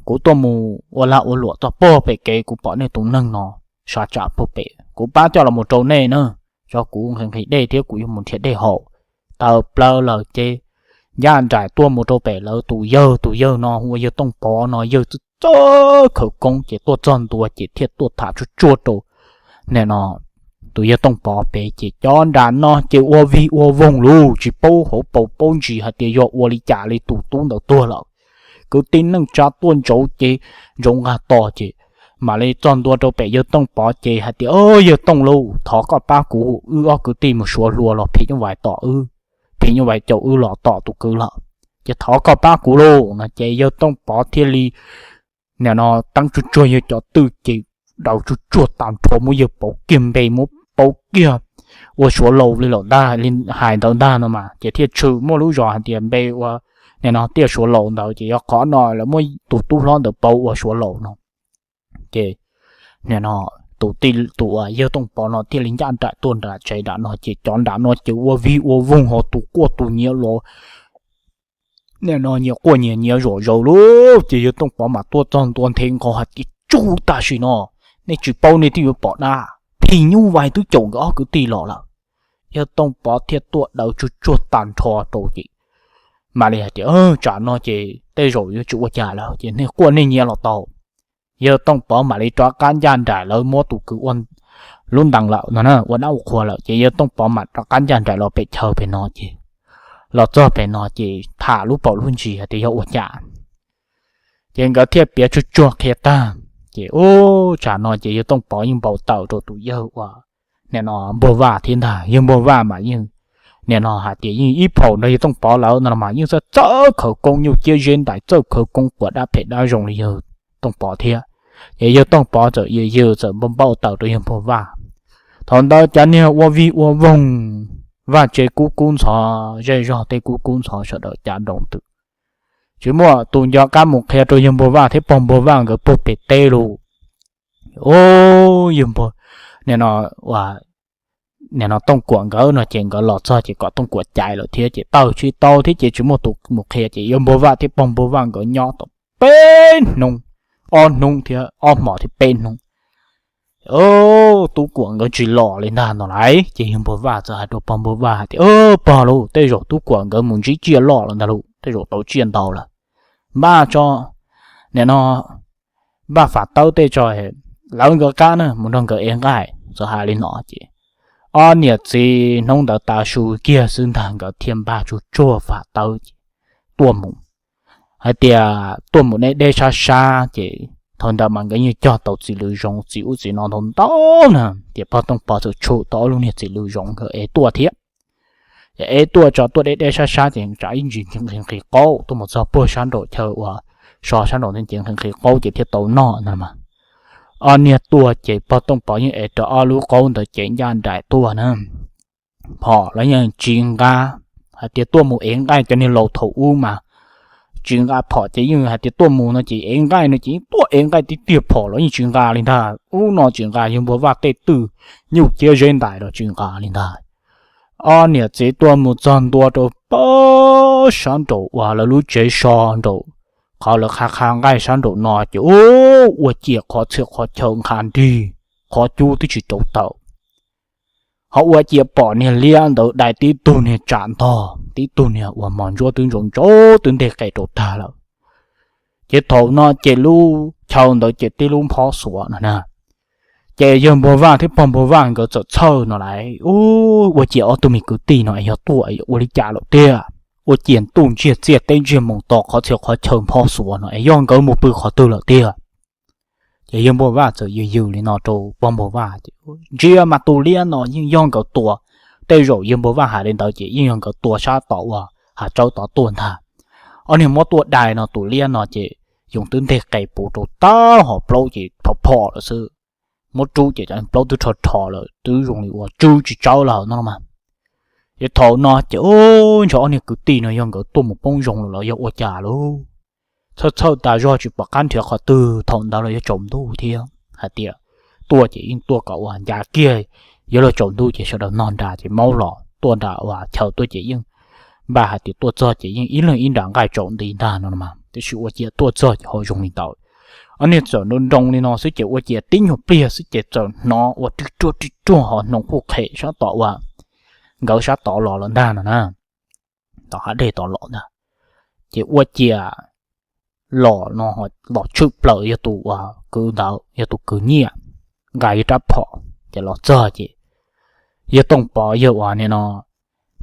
kuv tuaj mus ua lag ua luam txog puag pem kev, kuv pom nej tus neeg no sab tsam puag pem, kuv pab coj los mus rau nej na, tso kuv nqhis nqhis dej thiab kuv yuav mus nrhiav dej haus. Tawm plaws lawm ces ncaj nraim tuaj mus rau pem lawv tus yawg, tus yawg no hu ua yawg Tooj Pov no, yawg txawj khawv koob ces tuaj txog ntua ces thiaj tuaj tham tsuag tsuag rau nim no tus yawg Tooj Pov pem ces cov nram no ces ua vig ua voog lug tsis paub hauv paus paub ntsis hais tias yog ua li cas li tus tub ntawd tuag lawm. Kwv tij neej tsa tuaj ntsoov ces ntsoov nqa tos ces mam li txog ntua rau pem yawg Tooj Pov ces hais tias, Yawg Tooj lauj, thov koj pab kuv, wb ob kwv tij mus suav hlua los phim nyuj vais tom wb, phim nyuj vais caum wb los tom tus kwv lawm, ces thov koj pab kuv lauj no. Ces yawg Tooj Pov thiaj li nim no teeb tsuag tsuag yawg cov twj ces daws tsuag tsuag tag nrho, muab yawg pauv kiag npe, muab pauv kiag ua suav laus li lawm ntag, li hais ntawd ntag no mas ces thiaj tshwm muaj lub zos hais tias npe ua nim no Tiaj Suav Laus ntawd ces yog qhov no lawv muab tus tub hlob ntawd pauv ua Suav Laus no. Ces nim no tus tij, tus uas yawg Tooj Pov no thiaj li ncaj nraim tuaj nram tsev nram no ces cov nram no ces ua vig ua voog ho tus quaj tus nyiav los nim no nyias quaj nyias nyiav zom zaws lauj. Ces yawg Tooj Pov mas tuaj txog ntua nthe nkaus hais tias, Tsuj, tam sim no nej tsis paub nej twb yuav pom dab, phim nyuj vais twb caum nkawd ob kwv tij los lawm. Yawg Tooj Pov thiaj tuaj daws tsuag tsuag tag nrho rau ces mam li hais tias, Tsam no ces tej zaum yuav tsis ua cas lawm ces nej quaj nej nyiav los tau. Yawg Tooj Pov mam li rov qab ncaj nraim, lawv muab tus kwv ua lub ntees lawm no, ua dab ua qhua lawm ces yawg Tooj Pov mam rov qab ncaj nraim los pem chaw pem no ces los txog pem no ces tham lub paus lub ntsis hais tias yog ua cas. Ces nkawd thiaj piav tsuag tsuag qhia tag ces ub, tsam no ces yawg Tooj Pov yeej npau taws rau tus yawg uas nim no Npuag Vaj thiab ntag. Yawg Npuag Vaj mas yeej nim no hais tias yeej ib phaum nrog yawg Tooj Pov lawm no los mas yeej txawj txawj khawv koob, nyuj ciab zeb ntais txawj khawv koob quas dab phem dab zoo li yawg Tooj Pov thiab. Ces yawg Tooj Pov txawm yws yws txawm npau npau taws rau yawg Npuag Vaj. Thaum ntawd cov niag ua vig ua voog, vaj tse kub kub ntxhov, zej zog tej kub kub ntxhov, sawv daws cav nroo twm, tsis muaj tus nco qab mus qhia rau yawg Npuag Vaj thiab pog Npuag Vaj nkawd puag pem teb lauj. Ub, yawg Npuag, nim no, nim no Tooj Kuam nkawd no ces nkawd los txog ces kom Tooj Kuam cais lawm thiab ces tawm tsis tau thiab ces tsis muaj tus mus qhia ces yawg Npuag Vaj thiab pog Npuag Vaj nkawd nyob tau peb hnub, ob hnub thiab ob hmos thiab peb hnub, Tub Kuam nkawd tsis los li ntag no lauj. Ces yawg Npuag Vaj txawm hais rau pog Npuag Vaj hais tias, Pog lauj, tej zaum Tub Kuam nkawd mus ntsib tsiaj loj lawm ntag lauj, tej zaum tau tsiaj ntaus lawm. Npaj tso, nim no npaj fam tawb tej tso, lawv nkawd qab na, mus nrog nkawd ev nqaij. Txawm hais li no ces ob niam txiv hnub ntawd tav su kiag xwb ntag nkawd thiaj npaj tsuag tsuag fam tawb ces tuaj mus. Hais tias tuaj mus deb deb sab sab ces thaum ntawd mas nkawd yeej cog tau txiv lws zoov txiv ub txiv no ntau ntau na, ces pog Tooj Pov txawm tshum tau ob lub niag txiv lws zoov nkawd ev tuaj thiab. Ev tuaj tso tuaj deb deb sab sab ces tsam ib ntsis nqhis nqhis qaub tuaj mus txog puag sab nraum chaw uas so sab nraum ntej ces nqhis nqhis qaub ces thiaj tau noj no mas. Ob niag tuaj ces pog Tooj Pov yeej ev rau ob lub qaub ntawd ces ncaj nraim tuaj na. Phom los yeej tsis nqa, hais tias tuaj mus ev nqaij cov niag laus thaum ub mas tsis nqa phom ces yeej hais tias tuaj mus no ces ev nqaij no ces yeej tuaj ev nqaij tib tiag, phom los yeej tsis nqa li ntag. Ub no tsis nqa, yawg Npua Vaj tej twj nyuj ciab zeb ntais los tsis nqa li ntag. Ob niam txiv tuaj mus txog ntua rau pem sab nraum uas lawv lub tsev so nraum, qhov lawv qha qha nqaij sab nraum no ces ub, ua ciam qhov txhia qhov chaw nqha nrig, qhov cub twb tsis rauv taws. Ho ua ciam pom niag liab ntawd dai tib tug niag tsam ntog, tib tug niag uas mos ntsuab twb ntsaus ntsaus twb nteg qe rau tag lawm. Ces thaum no ces lub chaw ntawd ces tib lub nphob xuav no na. Ces yawg Npua Vaj thiab pog Npua Vaj nkawd txawm txhawj no lawm, ub, ua ciam ob tug me kwv tij no es yog tuaj ua li cas lawm tiag? Ua ciam ntuj ntsiag txiaj teb ntsiag moos to, qhov txhia qhov chaw nphob xuav no es yog nkawd mus pw qhov twg lawm tiag? Ces yawg Npua Vaj txawm yws yws li no rau pog Npua Vaj ces, ntsia mas tus liab no yeej yog nkawd tua. Tej zaum yawg Npua Vaj hais li ntawd ces yeej yog nkawd tua sab tom uas hav tsawb tod tuaj ntag. Ob niag muab tuaj dai no tus liab no ces yoov twb nteg qe puv rau tag, ho plaub ces phom phom lawm xwb. Muab rub ces cov plaub twb rho rho lawm, twb zoo li uas tswb tsis tsawb lawm no mas. Ces thaum no ces ub, ntshe ob niag kwv tij no yog nkawd tuaj mus poob zoo lawm los yog ua cas lauj? Txhawj txhawj tas zog tsis pom qab nrhiav qhov twg, thaum ntawd los yog tsaus ntuj thiab, hais tias tuaj ces yeej tuaj kom uas ncav kiag, yuav luag tsaus ntuj ces sawv daws noj nra ces maub los tuaj nram uas chaw tuaj ces yeej npaj hais tias tuaj txog ces yeej ib leeg ib nra nqaij tsaus nti ntag no mas, tiam sis ua ciav tuaj txog ces ho zoo li ntawd. Ob niag txawm nroo nroo li no xwb ces ua ciav tib nyuag pliag xwb ces txawm hnov ua rig ruag rig ruag ho hnoos quj qhem sab tom uas nkawd sab tod los lawm ntag no na. Tom hav dej tod los ntag. Ces ua ciav los no los tshwm plaws yog tus uas kwv ntawd, yog tus kwv Nyiaj, nqa yog rab phom ces los txog ces yawg Tooj Pov yawg uas nim no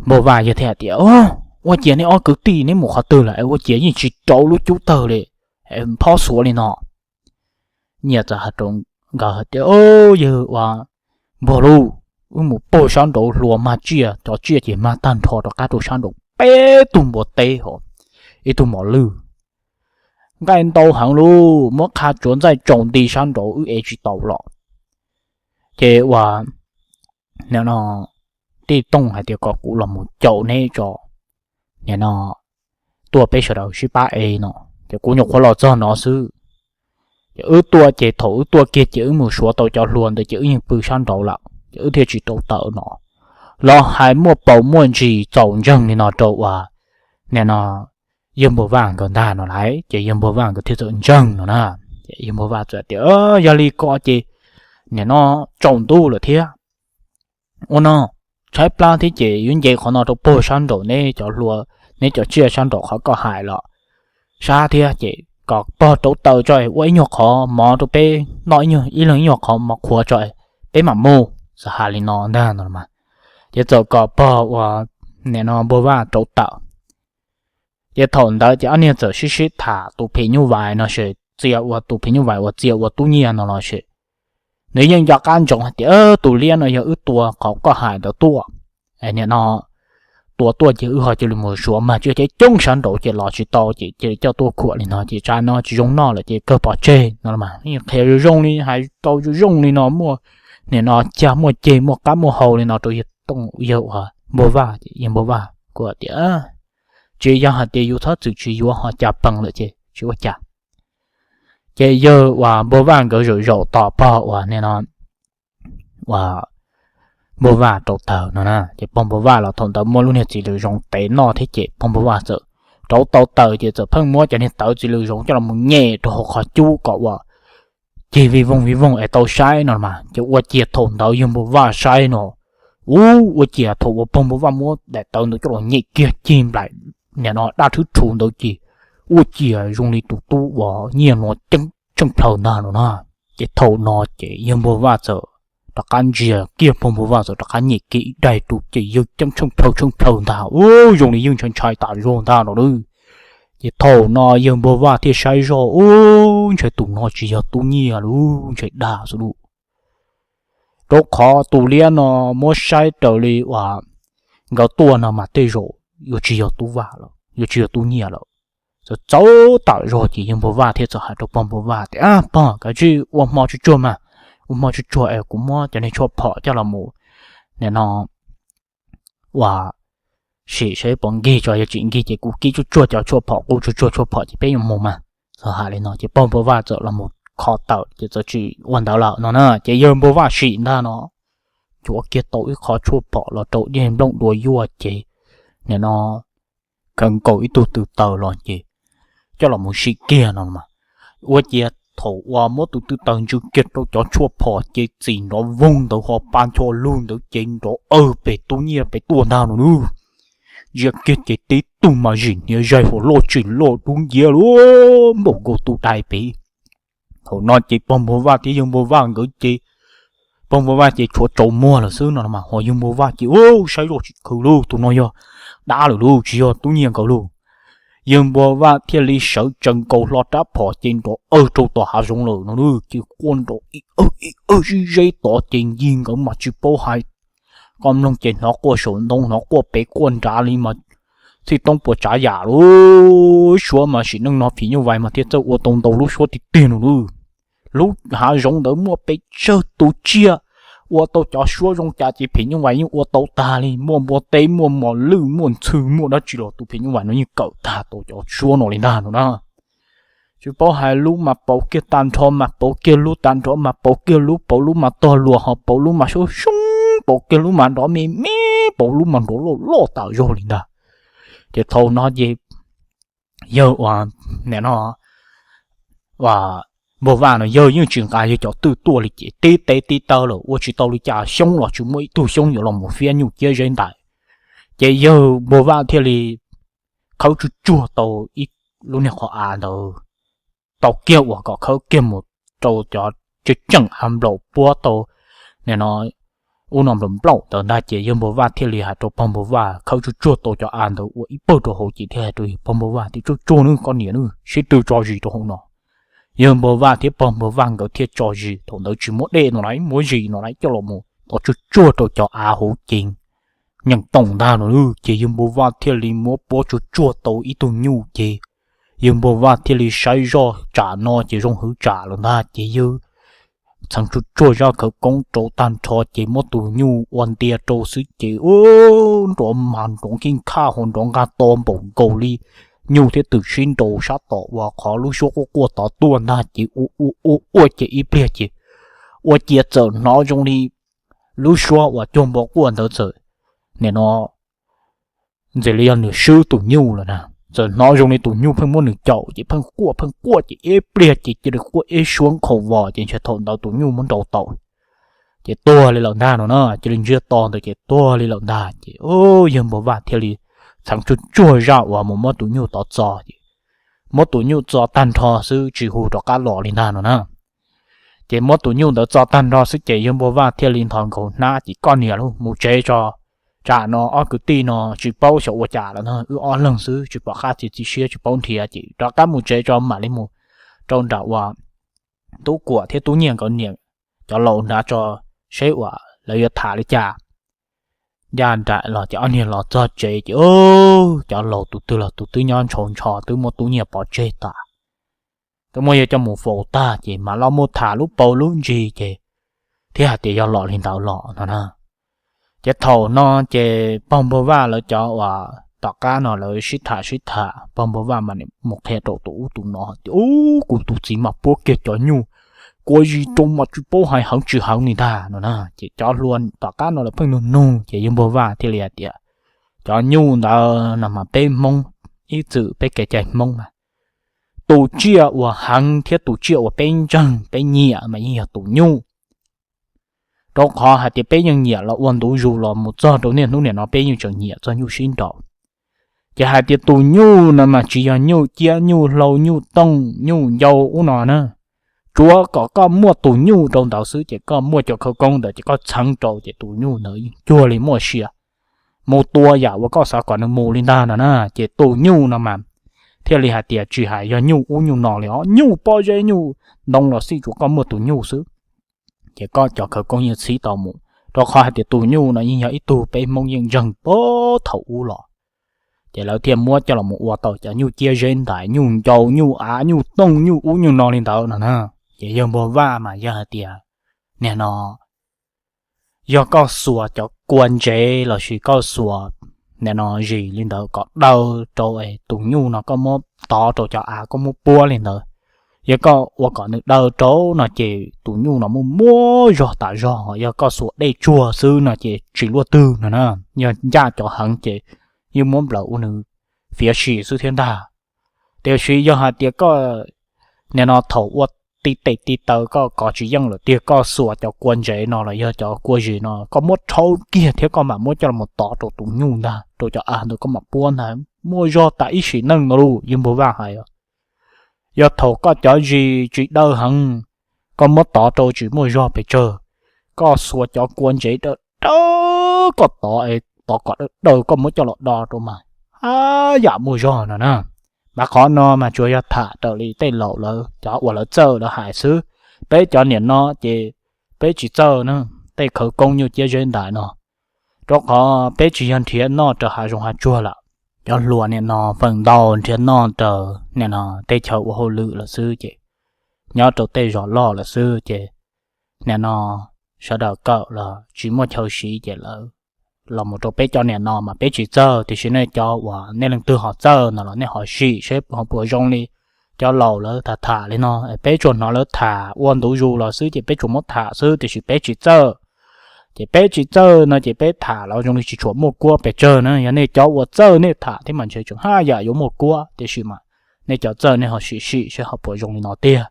Npua Vaj yawg thiaj hais tias, ua ciav neb ob kwv tij neb mus qhov twg lawm es ua ciav yeej tsis rauv lub cub tawg li, nphob xuav li no? Nyiaj txawm hais rau nkawd hais tias, yawg uas Npua Luj, wb mus puag sab nraud hluas mag tsiaj, cov tsiaj ces mag tag nrho rov qab rau sab nraud peb tug npua teb hos ib tug mos lwj. Nqaij ntau heev lauj, muab qha tsuav ntxaij tsaus nti sab nraud wb ev tsis tau los. Ces uas nim no Tij Tooj hais tias kom kuv los mus caum neb tso, nim no tuaj peb sawv daws sib pab ev no, ces kuv nyuam qhuav los txog no xwb. Ces wb tuaj ces thaum wb tuaj kiag ces wb mus suav tau cov hlua ntawd ces wb yeej pw sab nraud lawm ces wb thiaj tsis rauv taws no. Los hais muaj paus muaj ntsis txaus ntseeg li no rau uas nim no yawg Npua Vaj nkawd ntag no lauj, ces yawg Npua Vaj nkawd thiaj txawm ntseeg no na. Ces yawg Npua Vaj txawm tias, yog li ko ces nim no tsaus ntuj lawm thiab, ua no, tshaib plab thiab ces yuav nce qhov no rau puag sab nraum neb cov hlua, neb cov tsiaj sab nraum qhov koj hais los sab thiab ces kom pog rauv taws tso ua ib nyuag qhov mov rau peb noj, ib leeg ib nyuag qhov mov qhuav tso peb mam mus. Txawm hais li no ntag no mas, ces txawm kom pog ua nim no Npua Vaj rauv taws. Ces thaum ntawd ces ob niag txawm sib sib tham tus phim nyuj vais no ces txia ua tus phim nyuj vais uas txia ua Tub Nyiaj no los ces nws yeej nco qab ntsoov hais tias tus liab no yog wb tua qhov koj hais ntawd tuaj. Nim no tua tuaj ces wb ho cia li mus suav mag tsiaj coob coob sab nraud ces los tsis tau ces cia li coj tuaj khuam li no ces tsam no tsis zoo noj lawm ces kawg pov tseg no mas. Qhia zoo zoo li, hais tau zoo zoo li no, muaj nim no cag muaj ceg muaj qab muaj hau li no rau yawg Tooj, yawg uas Npua Vaj ces yawg Npua Vaj kuj tias, tsis yog hais tias yus txhob txwm tsis yuav ho cas pees lawm ces tsis ua cas. Ces yawg uas Npua Vaj nkawd zaum zaum tos pog uas nim no uas Npua Vaj rauv taws no na. Ces pog Npua Vaj los thaum ntawd muaj lub niag txiv lws zoov tev noj thiab ces pog Npua Vaj txawm rauv tau taws ces txawm pheej muab cov niag tawv txiv lws zoov coj los mus nyem rau hauv qhov cub kom uas cig vij voog vij voog es tau saib no mas. Ces ua ciav thaum ntawd yawg Npua Vaj saib no, ub, ua ciav thaum uas pog Npua Vaj muab daim tawv ntawd coj los nyem kiag cig nplaim nim no dab thwb rhu ntawd ces ua ciav zoo li tus tub uas Nyiaj no ceeb tsheej plhaw ntag no na. Ces thaum no ces yawg Npua Vaj txawm rov qab ntsia kiag pog Npua Vaj txawm rov qab nyem kiag ib daim rau ces yawg ceeb tsheej plhaw tsheej plhaw ntag, ub, zoo li yeej ntshai ntshai tas zog ntag no lauj. Ces thaum no yawg Npua Vaj thiaj saib zoj, ub, ntshai tus no tsis yog Tub Nyiaj lauj, ntshai dag xwb lauj. Rau qhov tus liab no muab saib raws li uas nkawd tuaj no mas tej zaum yuav tsis yog tub Vaj lawm, yuav tsis yog tub Nyiaj lawm. Txawm txawv tawm zog ces yawg Npawg Vaj thiaj txawm hais rau pog Npawg Vaj tias, Ab pog, kav tsij ua hmo tsuag tsuag mas, ua hmo tsuag tsuag es kuv muab cov niag tshuaj phom coj los mus, nim no ua sim seb puas nkig tso, yog tsis nkig ces kuv kib tsuag tsuag cov tshuaj phom, kuv tsuag tsuag tshuaj phom ces peb yuav mus mas. Txawm hais li no ces pog Npawg Vaj txawm los mus kho tawm ces txawm tsis ua ntawd lawm no na. Ces yawg Npawg Vaj sim ntag no, cuav kiag tau ib qho tshuaj phom los rau dej nplooj dua yuaj ces nim no khaws nkaus ib tug tw taws los ces coj los mus sim kiag no mas, ua ciav thaum uas muab tus tw taws ntsws kiag rau cov tshuaj phom ces txim nrov voog ntawd ho pa ncho lug ntawd ces nrov awg pem tub Nyiaj pem tuaj ntag no nawb. Ntsia kiag ces tib tug mas zim hniav zaig huas loj tsim loj dub nciab lub npaum nkaus tus dais pem. Thaum no ces pog Npawg Vaj thiab yawg Npawg Vaj nkawd ces, pog Npawg Vaj ces tshuav tsaus muag lawm xwb no mas, ho yawg Npawg Vaj ces ua saib zoj tsis khaws lub, tus no yog dab lawm lub, tsis yog tub Nyiaj nkawd lub. Yawg Npawg Vaj thiaj li sawv tsaws nkaus hlo rab phom ces nrov awg rau tom hav zoov lawm no, ces quaj nrov ib awg ib awg zib zeb tod ces ncig nkawd mas tsis paub hais, koj mloog ces hnov quaj saum ntoo, hnov quaj pem quaj nrad li mas txhij toob puas tsav yam lub suab mas sim neej no phim nyuj vais mas thiaj txawj ua tau ntau lub suab tiag tiag no nawb. Lub hav zoov ntawd muaj pes tsawg tus tsiaj ua tau cov suab zoo cas ces phim nyuj vais yeej ua tau tag li, muaj npua teb, muaj mos lwj, muaj ntxhw, muaj dab tsi los tus phim nyuj vais no yeej kawm tag tau cov suab no li ntag no na. Tsis paub hais lub mas pauv kiag tag nrho mas pauv kiag lub, tag nrho mas pauv kiag lub, pauv lub mas tog luas ho pauv lub mas soob soob, pauv kiag lub mas nrov me me, pauv lub mas nrov loj loj tawm zog li ntag. Ces thaum no ces yawg uas, nim no, uas Npawg Vaj no yawg yeej tsis nqa yawg cov twj tuaj li ces tib tes tib taw lawm ua tsis tau li cas, xyoob los tsis muaj ib tug xyoob yuav los mus fiab nyuj ciab zeb ntais. Ces yawg Npawg Vaj thiaj li khawb tsuag tsuag tau ib lub niag qhov av ntawd, tau kiag uas kom khawb kiag mus rau cov tseem tseem av nplaum puab tau, nim no ub no nplaum nplaum ntawd ntag ces yawg Npawg Vaj thiaj li hais rau pog Npawg Vaj khawb tsuag tsuag tau cov av ntawd ua ib pawg rau hauv ces thiaj hais rau pog Npawg Vaj tias, Tsuag tsuag nawb koj niam nawb, sib tw tso zis rau hauv no. Yawg Npawg Vaj thiab pog Npawg Vaj nkawd thiaj tso zis, thaum ntawd tsis muaj dej no lauj, muab zis no lauj, coj los mus tov tsuag tsuag rau cov av hauv ces nyeem toom ntag no lauj. Ces yawg Npawg Vaj thiaj li muab puab tsuag tsuag tau ib tug nyuj ces yawg Npawg Vaj thiaj li saib zoj tsam no ces zoo hwv tsam lawm ntag ces yawg txheev tsuag tsuag zaj khawv koob rau tag nrho ces muab tus nyuj ua ntia rau xwb ces ub, nrov mas nrov nkij nkhaj ho nrov nqaj to npaum nkaus li nyuj thiab twm sib nraus sab tom uas qhov lub suab quaj quaj tod tuaj ntag ces ua ua ua ua ces ib pliag ces ua ciav txawm hnov zoo li lub suab uas cuag npua quaj ntawd txawm, nim no ntxim li yog nws swb tus nyuj lawm na. Txawm hnov zoo li tus nyuj pheej muab nws caum ces pheej quaj pheej quaj ces ib pliag ces cia li quaj ib suab nkhaus vos ces ntshe thaum ntawd tus nyuj muab nrau tau ces tuag li lawm ntag no na. Cia li ntsiag to ntawd ces tuag li lawm ntag ces yawg Npawg Vaj thiaj li txheev tsuag tsuag zaj uas mus muab tus nyuj tod txo ces muab tus nyuj txo tag nrho xwb tsis hu rov qab los li ntag no na. Ces muab tus nyuj ntawd txo tag nrho xwb ces yawg Npawg Vaj thiaj li nthos nkaus hnab ces, Koj niam lauj, mus tsev tso, tsam no ob kwv tij no tsis paub xyov ua cas lawm no, wb ob leeg xwb tsis pom qab txiav txim siab tsis paub nrhiav ces rov qab mus tsev tso, mam li mus rau nram uas Tub Kuam thiab Tub Nyiaj nkawd niam cov laus nrad tso seb uas lawv yuav tham li cas. Ncaj nraim los ces ob niag los txog tsev ces cov laus tus twg los tus twb nyob ntshaus ntsho twb muab Tub Nyiaj pov tseg tas, twb muab yawg coj mus faus tag ces mam los muab tham lub paus lub ntsis ces thiaj hais tias yog los li ntawd los no na. Ces thaum no ces pog Npawg Vaj lawv cov uas tom qab no lawv sib tham sib tham, pog Npawg Vaj mas mus qhia rau tus ub tus no tias, Ub, kuv tus txiv mas puab kiag cov nyuj kua zis rau mas tsis paub hais heev tsis heev li ntag no na. Ces cov hluas tom qab no lawv pheej nug nug ces yawg Npawg Vaj thiaj li hais tias, Cov nyuj ntawd no mas peb Hmoob ib txwm peb kev cai Hmoob mas tus tsiaj uas heev thiab tus tsiaj uas peb ntseeg peb nyiam mas yeej yog tus nyuj. Rau qhov hais tias peb yeej nyiam los ua ntu zus los mus txog rau niaj hnub niam no peb yeej tseem nyiam txog nyuj sib nraus. Ces hais tias tus nyuj no mas tsis yog nyuj ciab, nyuj hlau, nyuj tooj, nyuj ncau ub no na. Tsuav kom koj muaj tus nyuj rau ntawd xwb ces koj muaj cov khawv koob ntawd ces koj txheev rau ces tus nyuj ntawd yeej cuag li muaj sia mus tua yam uas koj xav kom nws mus li ntag no na. Ces tus nyuj no mas thiaj li hais tias tsis hais yog nyuj ub nyuj no li os, nyuj pob zeb nyuj ntoo los xij tsuav koj muaj tus nyuj xwb ces koj cov khawv koob yeej txhib tau mus. rau qhov hais tias tus nyuj no yeej yog ib tug peb Hmoob yeej ntseeg puag thaum ub los. Ces lawv thiaj muab coj los mus ua tau cov nyuj ciab zeb ntais, nyuj ncau, nyuj av, nyuj tooj, nyuj ub nyuj no li ntawd no na. Ces yawg Npuag Vaj mas yog hais tias, nim no yog koj xuas cov kua ntsev lossis koj xuas nim no zis li ntawd kom daw rau tus nyuj no, koj muab tov rau cov av, koj muab puab li ntawd, yog koj ua kom nws daw rau no ces tus nyuj no muaj muaj zog tas zog. Yog koj xuas dej tsuag xwb no ces tsis luaj twg no na. Yog ncaj cov heev ces yeej muab nplawm ua nws fiav sim xwb thiab ntag. Tiam sis yog hais tias koj nim no thaum ua ti tes ti taw koj kov tsis yeej lawm tiag, koj xuas cov kua ntsev no los yog cov kua zis no koj muab rhaub kiag thiab koj mam muab coj los tov rau tus nyuj ntag, rau cov av ntawd koj mam puab ntag, muaj zog tas ib sim neej no lauj. Yawg Npuag Vaj hais, yog thaum koj cov zis tsis daw heev, koj muab tov rau tsis muaj zog pes tsawg, koj xuas cov kua ntsev daw daw koj tov, tov kom daw daw koj muab coj los do rau mas haj yam muaj zog no na. Mas qhov no mas tsuas yog tham raws li tej laus lawv cov uas lawv txawj lawv hais xwb. Peb cov niam no ces peb tsis txawj na, tej khawv koob nyuj ciab zeb ntais no, rau qhov peb tsis yog nrhiav noj raws hav zoov hav tsuag lawm. Cov hluas nim no feem ntau nrhiav noj raws nim no tej chaw ua hauj lwm lawm xwb ces, nyob rau tej zos loj lawm xwb ces nim no sawv daws kawm los tsis muaj chaw siv ces lawv los mus rau peb cov niam no mas peb tsis txawj. Tiam sis nej cov uas nej leej twg ho txawj no los nej ho sim seb ho puas zoo li cov laus lawv tham tham li no. Peb tsuas hnov lawv tham ua ntu zus los xwb ces peb tsuas muab tham xwb, tiam sis peb tsis txawj. Ces peb tsis txawj no ces peb tham los zoo li tsis tshua muaj kuab pes tsawg na. Yog nej cov uas txawj nej tham thiab mas ntshe tseem haj yam yuav muaj kuab, tiam sis mas nej cov txawj nej ho sim sim seb ho puas zoo li no tiag.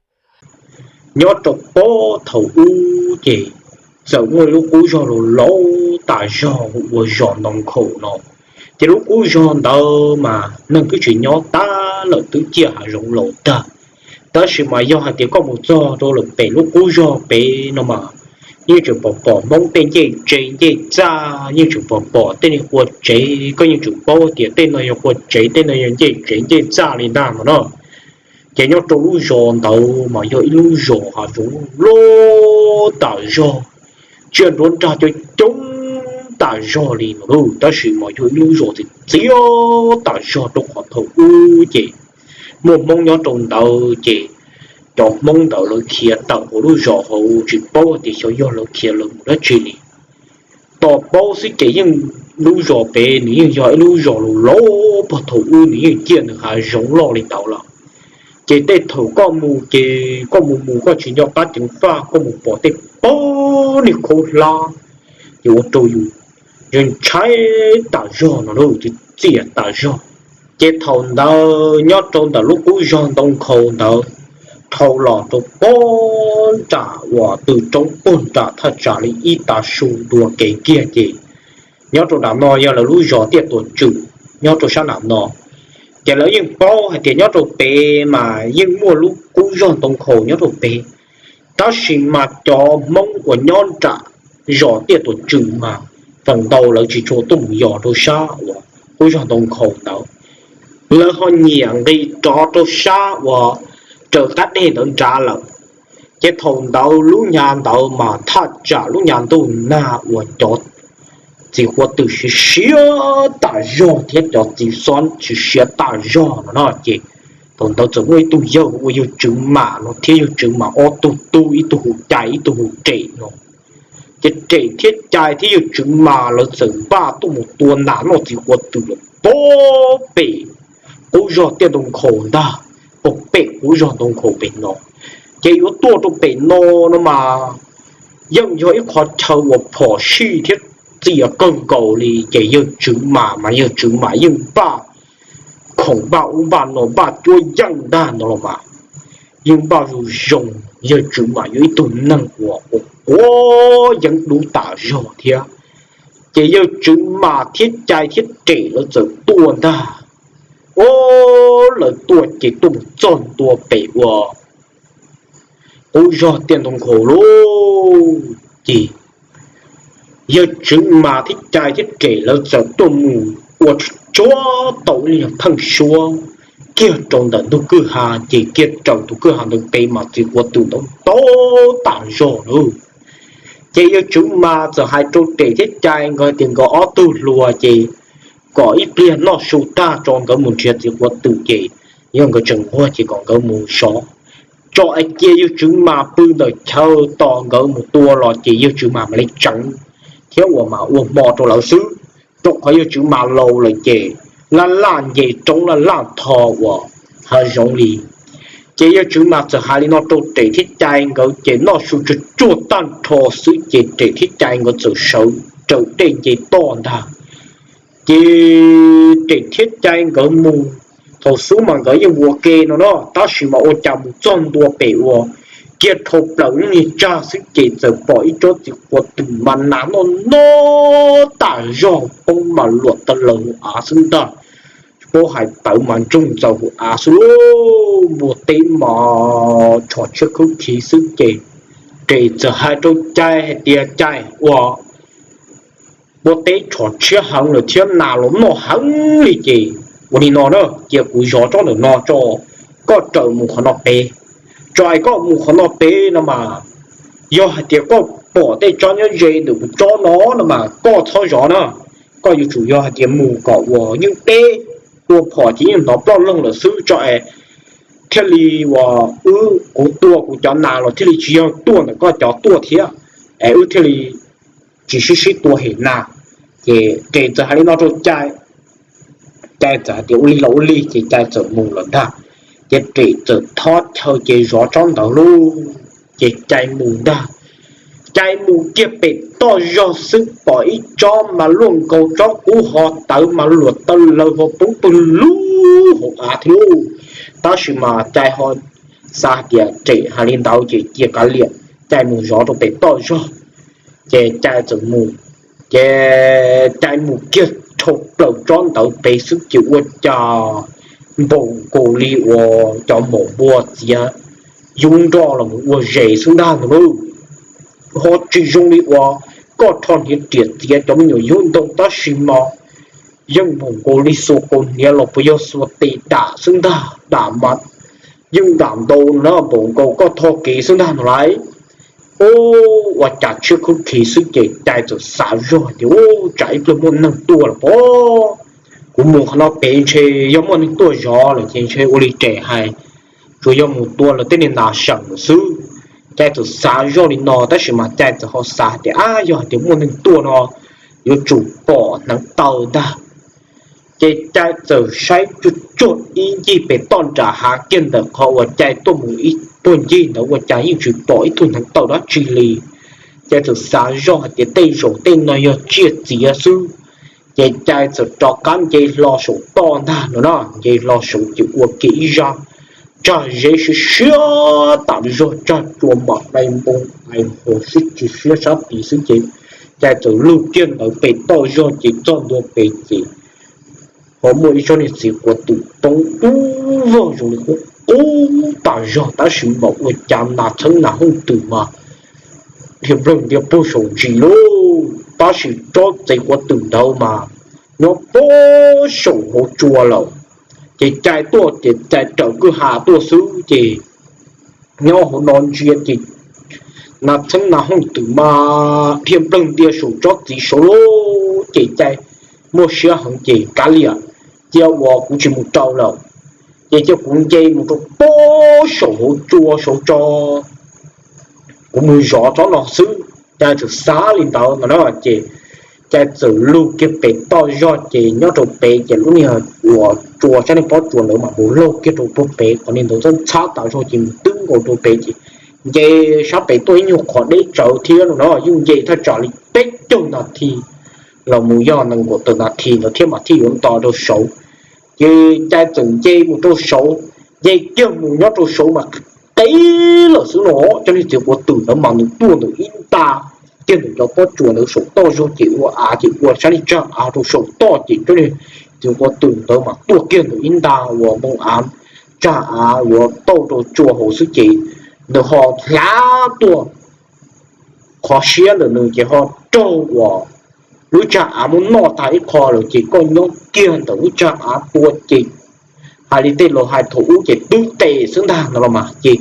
Nyob rau puag thaum ub ces txawm muaj lub qub zog laus laus tas zog hu ua zos Ntoo Nkhaus no. Ces lub qub zog ntawd mas neeg twb tsis nyob tag lawm, twb ciaj hav zoov laus tag. Tab sis mas yog hais tias koj mus txog rau lawm pem lub qub zog pem no mas yeej tseem pom pom Hmoob tej ncej tsev ncej txaj, yeej tseem pom pom tej niag qua tsev. Koj yeej tseem paub tias tej no yog qua tsev, tej no yog ncej tsev ncej txaj li ntag no na. Ces nyob rau lub zos ntawd mas yog ib lub zos hav zoov loj tas zog, tsiaj nruab nrag coob coob tas zog li no lauj. Tab sis mas yog ib lub zos txias txias tas zog rau qhov thaum ub ces muaj Hmoob nyob rau ntawd ces cov Hmoob ntawd lawv khiav tawm hauv lub zos hauv, tsis paub tias xyov yog lawv khiav lawv mus dab tsi li. Tos paub xwb ces yeej lub zos pem nws yeej yog ib lub zos laus laus puag thaum ub, nws yeej ciaj nws hav zoov loj li ntawd lawm. Ces tej thaum koj mus ces koj mus mus koj tsis nco qab ceev faj, koj mus pom tej pob niag khaub hlab ces ua rau yus ntshai tas zog no lauj, txias tas zog. Ces thaum ntawd nyob rau ntawm lub qub zog Ntoo Nkhaus ntawd, dhau los rau puag nram uas tw roob puag nram thaj tsam li ib tav su dua kev kiag ces nyob rau nram no yog lawv lub zos Tiaj Tuam Tswm, nyob rau sab nram no. Ces lawv yeej paub hais tias nyob rau pem mas yeej muaj lub qub zog Ntoo Nkhaus nyob rau pem. Tab sis mas cov Hmoob uas nyob nram zos Tiaj Tuam Tswm mas feem ntau lawv tsis tshua tuaj mus yos rau sab uas qub zog Ntoo Nkhaus ntawd. Lawv ho nyiam nqis rov rau sab uas raws qab deg ntawd nrad lawm. Ces thaum ntawd lub nyab ntawd mas thaj tsam lub nyab ntuj nag uas cov txiv quav twm siav siav tas zog thiab cov txiv xob siav siav tas zog no na. Ces thaum ntawd txawm muaj ib tug yawg ua yawg Tswv Mam no thiab yawg Tswv Mam ob tug tub, ib tug hu Cai ib tug hu Rem no. Ces Rem thiab Cai thiab yawg Tswv Mam lawv txawm npaj tuaj mus tua nas noj txiv quav twm lawm puag pem qub zog Tiaj Ntoo Nkhaus ntag, puag pem qub zog Ntoo Nkhaus pem no. Ces yuav tuaj rau pem no no mas yeej yog ib qho chaw uas phom sij thiab txias kawg nkaus li. Ces yawg Tswv Mam mas yawg Tswv Mam yeej npaj khoom npaj ub npaj no npaj cuab yeej ntag no los mas yeej npaj zoo zoo. Yawg Tswv Mam yog ib tug neeg uas quav yeeb dub tas zog thiab. Ces yawg Tswv Mam thiab Cai thiab Rem lawv txawm tuaj ntag. Ua lawv tuaj ces tuaj mus txog ntua pem uas qub zog Tiaj Ntoo Nkhaus lauj. Ces yawg Tswv Mam thiab Cai thiab Rem lawv txawm tuaj mus ua tsuag tsuag tau ib lub nyuag pheej suab kiag rau ntawm ntug kwj ha, ces kiag raws tus kwj ha ntawd pem mas txiv quav twm ntau ntau tas zog lauj. Ces yawg Tswv Mas txawm hais rau Res thiab Cai nkawd tias nkawd ob tug hluas ces kom ib pliag noj su tag tso nkawd mus nrhiav txiv quav twm ces yog nkawd tseem nquag ces kom nkawd mus sov tso es cia yawg Tswv Mas pw ntawm chaw tos nkawd mus tua los ces yawg Tswv Mas mam li tseev thiab uas mas ua hmo rau lawv xwb. Rau qhov yawg Tswv Mas laus lawm ces laj laj nce roob laj laj tho uas hav zoov li. Ces yawg Tswv Mas txawm hais li no rau Res thiab Cai nkawd ces noj su tsuag tsuag tag nrho xwb ces Res thiab Cai nkawd txawm sawv raws dej nce toj ntag. Ces Res thiab Cai nkawd mus, thaum xub mas nkawd yeej ua ke no no tab sis mas ua cas mus txog ntua pem uas kiag dhau plaws lub niag tsag xwb ces txawm pom ib tsob txiv quav twm mas nas noj noj tas zog poob mas luam taw laws hauv av xwb ntag. Tsis paub hais tawv mas ntsoog ntxaws hauv av xwb lauj. Npua teb mas tshos tshiab khub khiv xwb ces Res txawm hais rau Cai hais tias Cai, ua npua teb tshos tshiab heev lawm thiab nas los noj heev li ces ua li no na, cia kuv zov tsob ntawm no tso, koj raws mus qhov no pem. Tso es koj mus qhov no pem no mas yog hais tias koj pom tej tsob nyob ze ntawm kuv tsob no no mas koj txhob zov na. Koj yuav tsum yog hais tias mus kom uas yeej deb, tua phom ces yeej hnov ploj loog lawm xwb tso es thiaj li uas wb kuv tua kuv cov nas los thiaj li tsis yog tuaj ntawm koj cov tuaj thiab, es wb thiaj li tsis sib sib tua hem nas. Ces Res txawm hais li no rau Cai, Cai txawm hais tias ua li los ua li ces Cai txawm mus lawm ntag. Ces Res txawm thob chaw ces zov tsob ntawd lauj, ces Cai mus ntag. Cai mus kiag pem toj zog xwb pom ib tsob mas luaj nkaus tsob qub ho tawv mas luam taw laws ho poob pawg lug hauv av thiab lauj. Tab sis mas Cai ho xav tias Res hais li ntawd ces cia kav liam, Cai mus zov rau pem toj zog. Ces Cai txawm mus, ces Cai mus kiag dhau plaws tsob ntawd pem xwb ces ua cas npaum nkaus li uas cov maum npua txiav yub nroj los mus ua zes xwb ntag ntag lauj. Ho tsis zoo li uas koj rho hniav riam txiav cov me nyuam yub ntoo tab sis mas yeej npaum nkaus li xuas kaus hniav los puas yog xuas tes dam xwb ntag, dam mas yeej dam ntau na, npaum nkaus koj tho kev xwb ntag no lauj. Ua cas tshiab khub khiv xwb ces Cai txawm xav zog tias, Ub, tsam ib pliag muaj neeg tuaj lawm pob. Kuv mus qhov no pem ntshe yog muaj neeg tuaj zov lawm ces ntshe ua li Res hais, tsuas yog mus tua lawv tej niag nas seem lawm xwb. Cai txawm xav zoj li no tab sis mas Cai txawm ho xav tias, Ab, yog hais tias muaj neeg tuaj no yuav tsum pom hneev taw ntag. Ces Cai txawm saib tsuag tsuag ib ncig pem toj nram hav kiag ntawm qhov uas Cai tuaj mus ib puag ncig ntawd ua cas yeej tsis pom ib tug hneev taw dab tsi li. Cai txawm xav zoj hais tias tej zaum tej no yog tsiaj txiav xwb. Ces Cai txawm rov qab nce hlo saum toj ntag no na, nce hlo saud ces ua kiag ib zaj tsag zeb siab siab tas zog, tsag tsua mam dai npoo dai npoo sib tsis siab sab tid xwb ces Cai txawm lug kiag ntawd pem toj zog ces txog ntua pem ces ho muaj ib tsob niag txiv quav twm poob dub vog zoo li qub qub tas zog tab sis mas ua cas nas txheeb nas hooj twm mas dhia nplawg ntia puag saum ntsis lauj. Tab sis tsob txiv quav twm ntawd mas nyob puag saum hauv tsua lawm. Ces Cai tuaj ces Cai raws kwj ha tuaj xwb ces nyob hauv no ntsia ces nas txheeb nas hooj twm mas dhia nplawg ntia saum tsob txiv saud lauj. Ces Cai muaj siab heev ces kav liam, cia uas kuv tsis mus rau lawm, ces cia kuv nce mus rau puag saum hauv tsua saud tso, kuv mus zov tsob no xwb. Cai txawm xav li ntawd no na ces Cai txawm lug kiag pem toj zog ces nyob rau pem ces lub niag uas tsua sab niag pob tsuas ntawd mas mus laug kiag rau puag pem qhov niag ntawd txhob ntxhab tas zog ces mus twb nkaus rau pem ces nce sab pem tuaj ib nyuag qhov deb tsawv thiab no na, yeej nce thaj tsam li peb caug nas this los mus yog nees nkaum tawm nas this ntawd thiab mas thiaj yuav nto rau saud. Ces Cai txawm nce mus rau saud, nce kiag mus nyob rau saud mas qeb lawm xwb no, cov niag txiv quav twm ntawd mas nws tuaj ntawm ib nta kiag ntawm cov pob tsuas ntawd saum toj zog ces ua av ces ua sab niag tsag av rau saum toj ces cov niag txiv quav twm ntawd mas tuaj kiag ntawm ib nta uas npoo av, tsag av uas tauj rau tsua hauv xwb ces nws ho hlav tuaj qhov siab ntawm nws ces ho raug uas lub tsag av muab noj tag ib qho lawm ces koj nyob kiag ntawm lub tsag av tua ces hais li tej laus hais thaum ub ces twb tes xwb ntag no los mas ces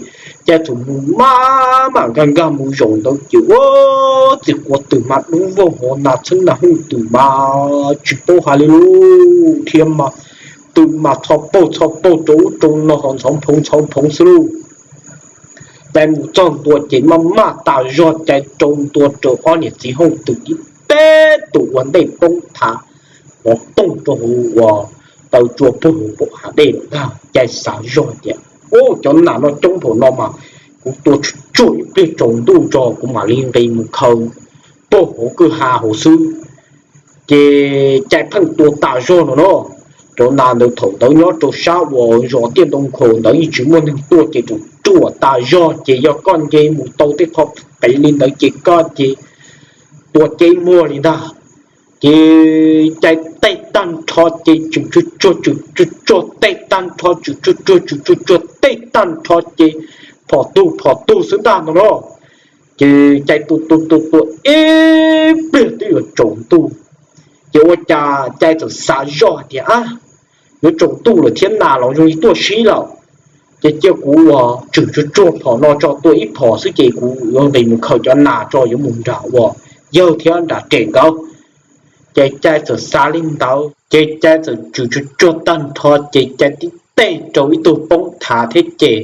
Cai txawm mus maj mam nkag nkag mus zaum ntawd ces ua txiv quav twm mas dub vog hov nas txheeb nas hooj twm mas tsis paub hais li lub thiab mas twm mas txho paug txho paug rau ub rau no ho ntxhov nphoov ntxhov nphoov xwb lauj. Cai mus txog ntua ces maj maj tas zog Cai rau ntua rau ob niam txiv hooj twm tib teb tus ua ntej poob thav hov tooj rau hauv ua taw tsua puag hauv pem hav dej lawm ntag. Cai xav zog tias, Ub, cov nas no coob npaum no mas kuv tua tsuag tsuag ib pliag tsaus ntuj tso kuv mam li nqis mus khaws puag hauv kwj ha hauv xwb. Ces Cai pheej tua tas zog no no. Cov nas ntawd thaum ntawd nyob rau sab uas zos tiaj ntoo nkhaus ntawd yeej tsis muaj neeg tuaj ces ruam ruam tas zog ces yog koj nce mus tau tej qho qev li ntawd ces koj ces tua ceb muag li ntag. Ces Cai tej tag nrho ces tswm tsuag tsuag tswm tsuag tsuag tej tag nrho tswm tsuag tsuag tswm tsuag tsuag tej tag nrho ces phom tug phom tug xwb ntag no no. Ces Cai tua tua tua tua ib pliag twb yuav tsaus ntuj. Ces ua cas Cai txawm xav zoj hais tias, A, yuav tsaus ntuj lawm thiab nas los zoo li tuaj sib lawm. Ces cia kuv ua tswm tsuag tsuag phom no tso tua ib phom xwb ces kuv yuav nqis mus khaws cov nas tso yuav mus nram ua yawg thiab nram kem nkawd. Ces Cai txawm xav li ntawd ces Cai txawm tswm tsuag tsuag tag nrho ces Cai tib teg rau ib tug poob thav thiab ces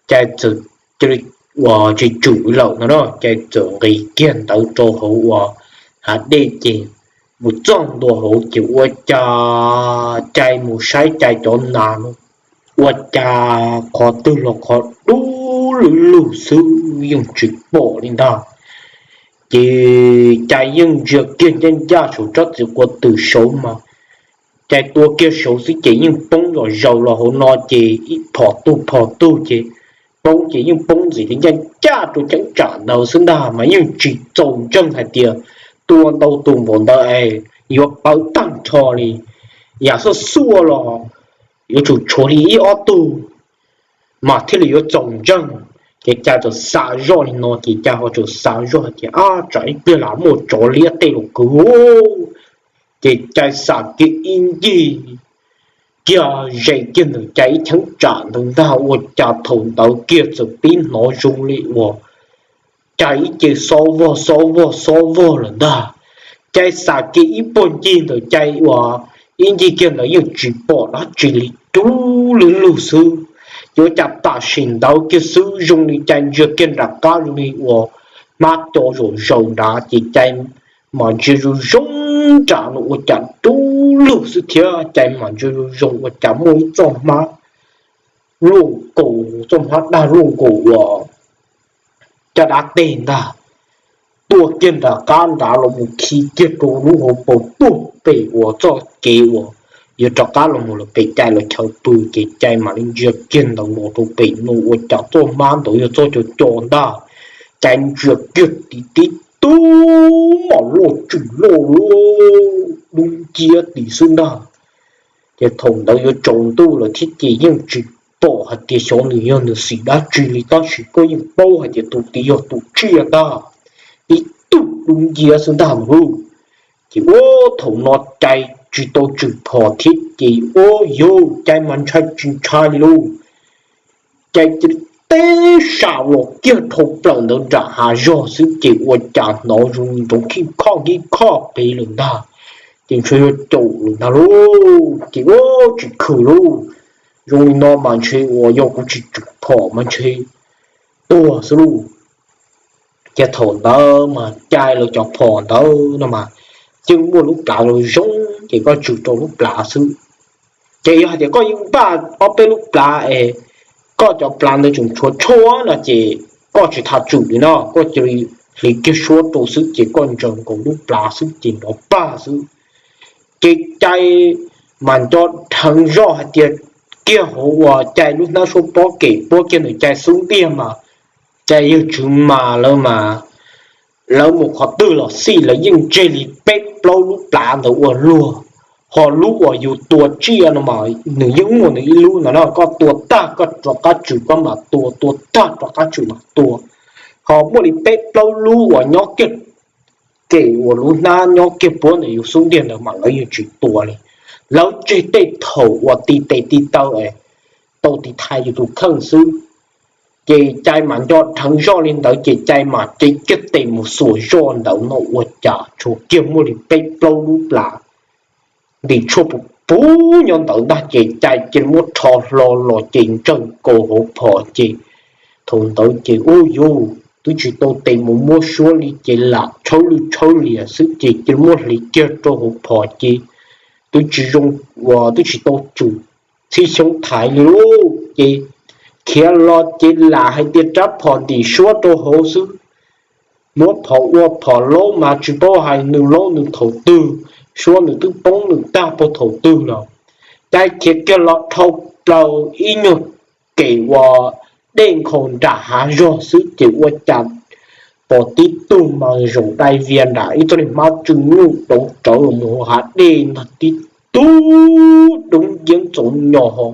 Cai txawm cia li ua tsis tsum lawm no na. Cai txawm nqis kiag ntawd rau hauv ua hav dej ces mus txog ntua hauv ces ua cas Cai mus saib Cai cov nas no ua cas qhov twg los qhov dub lug lug xwb yeej tsis pom li ntag. Ces Cai yeej ntsia kiag ncaj ncaj saum tsob txiv quav twm saud mas Cai tua kiag saud xwb ces yeej poob zom zaws los hauv no ces ib phom tug phom tug ces poob ces yeej poob ntxim li ncaj ncaj rau cheeb tsam ntawd xwb ntag mas yeej tsis txaus ntseeg hais tias tua ntau tus npaum ntawd es yuav pawv tag nrho li. Yam xuaj xuaj los yuav tsum tshuav li ib ob tug mas thiaj li yuav txaus ntseeg. Ces Cai txawm xav zoj li no ces Cai ho txawm xav zoj hais tias, Ab, tsam ib pliag lam muaj tsov liab tej los kwv. Ces Cai xam kiag ib ncig kiag ze kiag ntawm Cai ib cheeb tsam ntawd ntag ua cas thaum ntawd kiag txawm pib hnov zoo li uas Cai ib ce xob vog xob vog xob vog lawm ntag. Cai xam kiag ib puag ncig ntawm Cai uas ib ncig kiag ntawd yeej tsis pom dab tsi li, dub lug lug xwb. Ces ua cas tam sim ntawd kiag xwb zoo li Cai ntsia kiag nram qab zoo li uas hmab co zom zaws nrad ces Cai mam ntsia zoo zoo nram no ua cas dub lug xwb thiab Cai mam ntsia zoo zoo ua cas muaj ib txoj hmab luaj nkaus, txoj hmab dag luaj nkaus uas caj dab teg ntag, tuaj kiag nram qab nrad los mus khi kiag rau lub hauv paus tuaj pem uas txoj kev uas yuav rov qab los mus lawm pem Cai lawv chaw pw ces Cai mam li ntsia kiag ntawd los rau pem no ua cas txoj hmab ntawd yog txoj co co ntag. Cai ntsia kiag tim tib tug mam loj tswm loj lub dub nciab tim xwb ntag. Ces thaum ntawd yuav tsaus ntuj lawm thiab ces yeej tsis pom hais tias xyov nws yog nws xim dab tsi li tab sis koj yeej paub hais tias tus tid yog tus tsiaj ntag, ib tug dub nciab xwb ntag lauj. Ces ua thaum no Cai tsis tau tswm phom thiab ces ua yog Cai mas ntshai tsis ntshai li lauj. Cai cia li teb sam los kiag dhau plaws ntawd nram hav zog xwb ces ua cas hnov zoo nrov khib khob khib khob pem lawm ntag. Ces ntshe yuav caum lawm ntag lauj ces ua tsis khwm lauj. Zoo li no mas ntshe uas yog kuv tsis tswm phom mas ntshe tuag xwb lauj. Ces thaum ntawd mas Cai lawv cov phom ntawd no mas yeej muaj lub plhav zoo zoo ces koj tswm rau lub plhav xwb. Ces yog hais tias koj yeej npaj ob peb lub plhav es koj cov plhav ntawd tseem tshuav tshuaj no ces koj tsis tas tswm li no, koj cia li hliv kiag suab rau xwb ces koj ntsaws nkaus lub plhav xwb ces nrov pag xwb. Ces Cai mas nco dheev zoj hais tias kiag hauv uas Cai lub hnab suab pob kem puab kiag ntawm Cai xub ntiag mas Cai yawg Tswv mas lawv mas lawv mus qhov twg los xij lawv yeej tseg li peb plaub lub plhav ntawd ua luag. Ho lub uas yus tua tsiaj no mas nws yeej muaj nws ib lub no na, koj tua tag koj rov qab tswm koj mam tua, tua tag rov qab tswm mam tua. Ho muaj li peb plaub lub uas nyob kiag kem uas lub hnab nyob kiag puab ntawm yus xub ntiag ntawd mas lawv yeej tsis tua li. Lawv tseg tej thaum uas ti tes ti taw es tau tiv thaiv yus tus kheej xwb. Ces Cai mas nco dheev zoj li ntawd ces Cai mas cev kiag tes mus xuas zoj ntawd no ua cas tshuav kiag muaj li peb plaub lub plas ntim tshuaj puv puv nyob ntawd ntag ces Cai cia li muab rho hlo los ces ntsees kaus hauv phom ces thaum ntawd ces ub yuj twb tsis tau tes mus muab suab li ces lam tshawb lwj tshawb liam xwb ces cia li muab hliv kiag rau hauv phom ces twb tsis zoo uas twb tsis tau tsum txhib xyoob thaiv li lauj ces khiav los ces lam hais tias rab phom ntim suab rau hauv xwb. Muab phom ua phom laub mas tsis paub hais nws laub nws thaum twg, suab nws twb poob nws tag puag thaum twg lawm. Cai khiav kiag los dhau plaws ib nyuag kem uas dej nkhaus nram hav zog xwb ces ua cas pom tib tug mas zaum dai vias nram ib txoj niag hmab tsw nyuj rauv rawv los mus hauv hav dej ntag tib tug dub nciab ntxoov nyos ho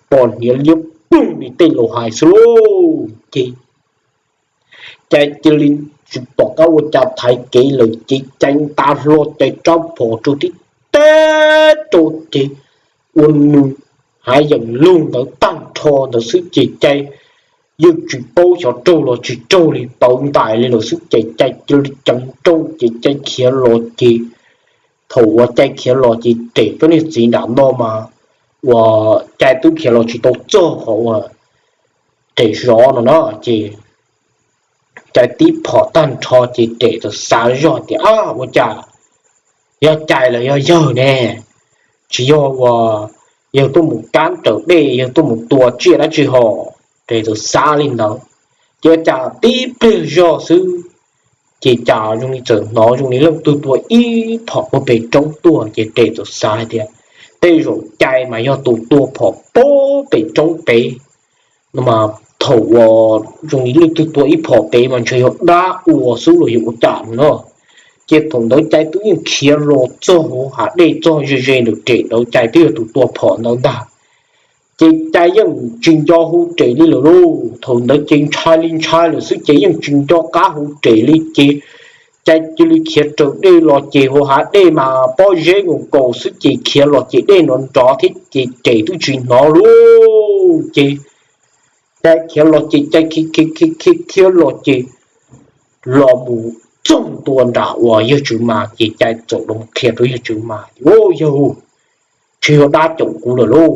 pom hniav liab ploog li tej laus hais xwb lauj. Ces Cai cia li tsis pom qab ua cas thaiv kev lawm ces Cai nta hlo Cai rab phom rau tib teb rau ces ua nws hav yeem lug ntawd tag nrho ntawd xwb ces Cai yeej tsis paub xyov raug los tsis raug li, tawv ntais li lawm xwb ces Cai cia li ceev nrooj ces Cai khiav los ces thaum uas Cai khiav los ces rem tuab niag txiv nram no mas uas Cai twb khiav los tsis tau txog qhov uas rem zov no na ces Cai tib phom tag nrho ces rem txawm xav zoj tias ab ua cas yog Cai los yog yawg ne, tsis yog uas yawg tuaj mus kab raws dej yawg tuaj mus tua tsiaj dab tsi hos, rem txawm xav li ntawd. Ces ua cas tib pliag zog xwb ces cas zoo li txawm hnov zoo li leej twg tua ib phom puag pem roob tuaj ces rem txawm xav hais tias tej zaum Cai mas yog tus tua phom puag pem roob pem no mas thaum uas zoo li leej twg tua ib phom pem mas ntshe yog dab ua xwb los yog ua cas no. Ces thaum ntawd Cai twb yeej khiav los txog hauv hav dej txog ze ze ntawm rem ntawd Cai twb yog tus tua phom ntawd ntag. Ces Cai yeej tsis nco hu rem li lawm lauj, thaum ntawd ces ntshai li ntshai lawm xwb ces yeej tsis nco qab hu rem li ces Cai cia li khiav raws dej los ces hauv hav dej mas pob zeb nkaus nkaus xwb ces khiav los ces dej nrov nrov thiab ces rem twb tsis hnov lauj ces Cai khiav los ces Cai khiav khiav khiav khiav los ces los mus txog ntua nram uas yawg Tswv Mas ces Cai txawm los qhia rau yawg Tswv Mas, Au yawg, ntshe yog dab caum kuv lawm lauj.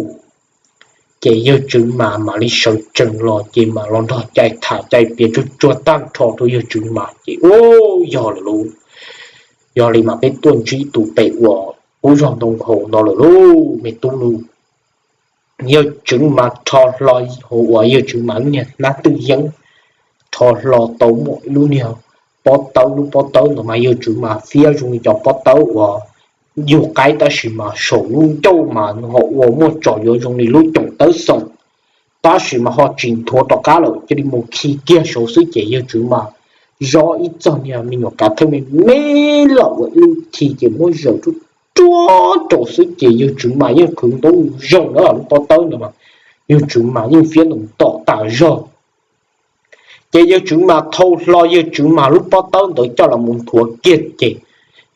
Ces yawg Tswv Mas mam li sawv tsees los ces mam los nrog Cai tham Cai piav tsuag tsuag tag nrho rau yawg Tswv Mas ces, Au, yog lawm lauj, yog li mas peb tuaj ntsib tus pem uas qub zog ntoo haus no lawm lauj me tub lauj. Yawg Tswv Mas rho hlo hauv uas yawg Tswv Mas lub niag hnab twj yeeb, rho hlo tau muaj ib lub niag pob tawb, lub pob tawb ntawd mas yawg Tswv Mas fiab zoo li cov pob tawb uas yug qaib tab sis mas saum lub ncauj mas nws ho ua muaj tsom yuav zoo li lub coom tawb xeem, tab sis mas ho tsis nthuav rov qab lawm cia li mus khi kiag saud xwb ces yawg Tswv Mas zov ib txog niag me nyuam kav theej me me lawm ua ib lub khi ces muab zaws ruaj ruaj rau xwb ces yawg Tswv Mas yeej khwv ntaub zoo na lub pob tawb ntawd mas yawg Tswv Mas yeej fiab ntaus tom tas zog. Ces yawg Tswv Mas thau hlo yawg Tswv Mas lub pob tawb ntawd coj los mus nthuav kiag ces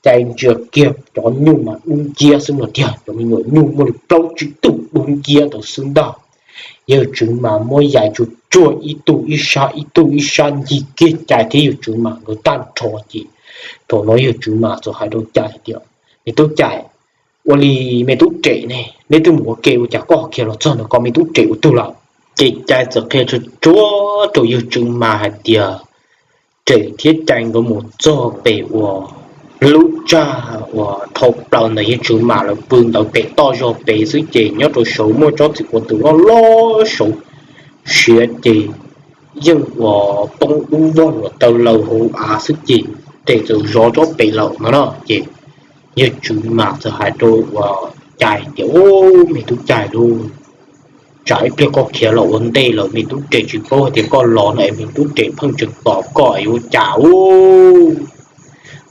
Cai ntsia kiag cov nyuj mas dub nciab xwb no tiag, cov me nyuam nyuj muaj li plaub tsib tug dub nciab ntawd xwb ntag. Yawg Tswv Mas muab yais tsuag tsuag ib tug ib sab ib tug ib sab ncig kiag Cai thiab yawg Tswv Mas nkawd tag nrho ces thaum no yawg Tswv Mas txawm hais rau Cai tias, Me tub Cai, ua li me tub Rem ne, neb twb mus ua ke ua cas koj ho khiav los txog ntawm ko, me tub Rem ua twg lawm? Ces Cai txawm qhia tsuag tsuag rau yawg Tswv Mas hais tias Rem thiab Cai nkawd mus txog pem uas lub tsag uas dhau plaws ntawm yawg Tswv Mas lawv pw ntawd pem toj zog pem xwb ces nyob rau saud muaj tsob txiv quav tus loj loj saud siav ces yeej uas poob dub vog luam taw laws hauv av xwb ces Rem txawm zov tsob pem lawm no na ces yawg Tswv Mas txawm hais rau uas Cai tias, Au, me tub Cai lauj, tsam ib pliag koj khiav los ua ntej lawm me tub Rem tsis paub hais tias koj los no es me tub Rem pheej tseem tos koj es ua cas ub.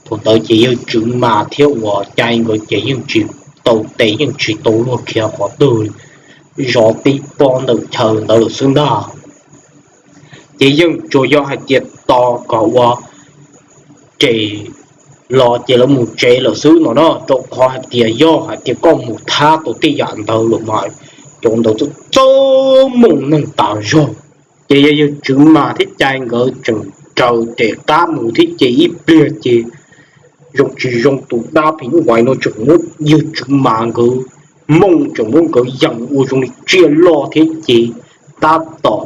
Thaum ntawd ces yawg Tswv Mas thiab uas Cai nkawd ces yeej tsis tau tes yeej tsis tau luag khiav qhov twg, zov tib pob ntawm chaw ntawd lawm xwb ntag. Ces yeej tsuas yog hais tias tos kom ua Rem los ces lawv mus tsev lawm xwb no na, rau qhov hais tias yog hais tias koj mus thab tau tej yam ntawd lawm mas cov ntawd txawj txawj mooj neeg tas zog. Ces yog yawg Tswv Mas thiab Cai nkawd tseem raws Rem qab mus thiab ces ib pliag ces zoo tsis zoo tus dab phim nyuj vais no tseem muab yawg Tswv Mas nkawd mooj, tseem muab nkawd yees ua zoo li tsiaj loj thiab ces tab tom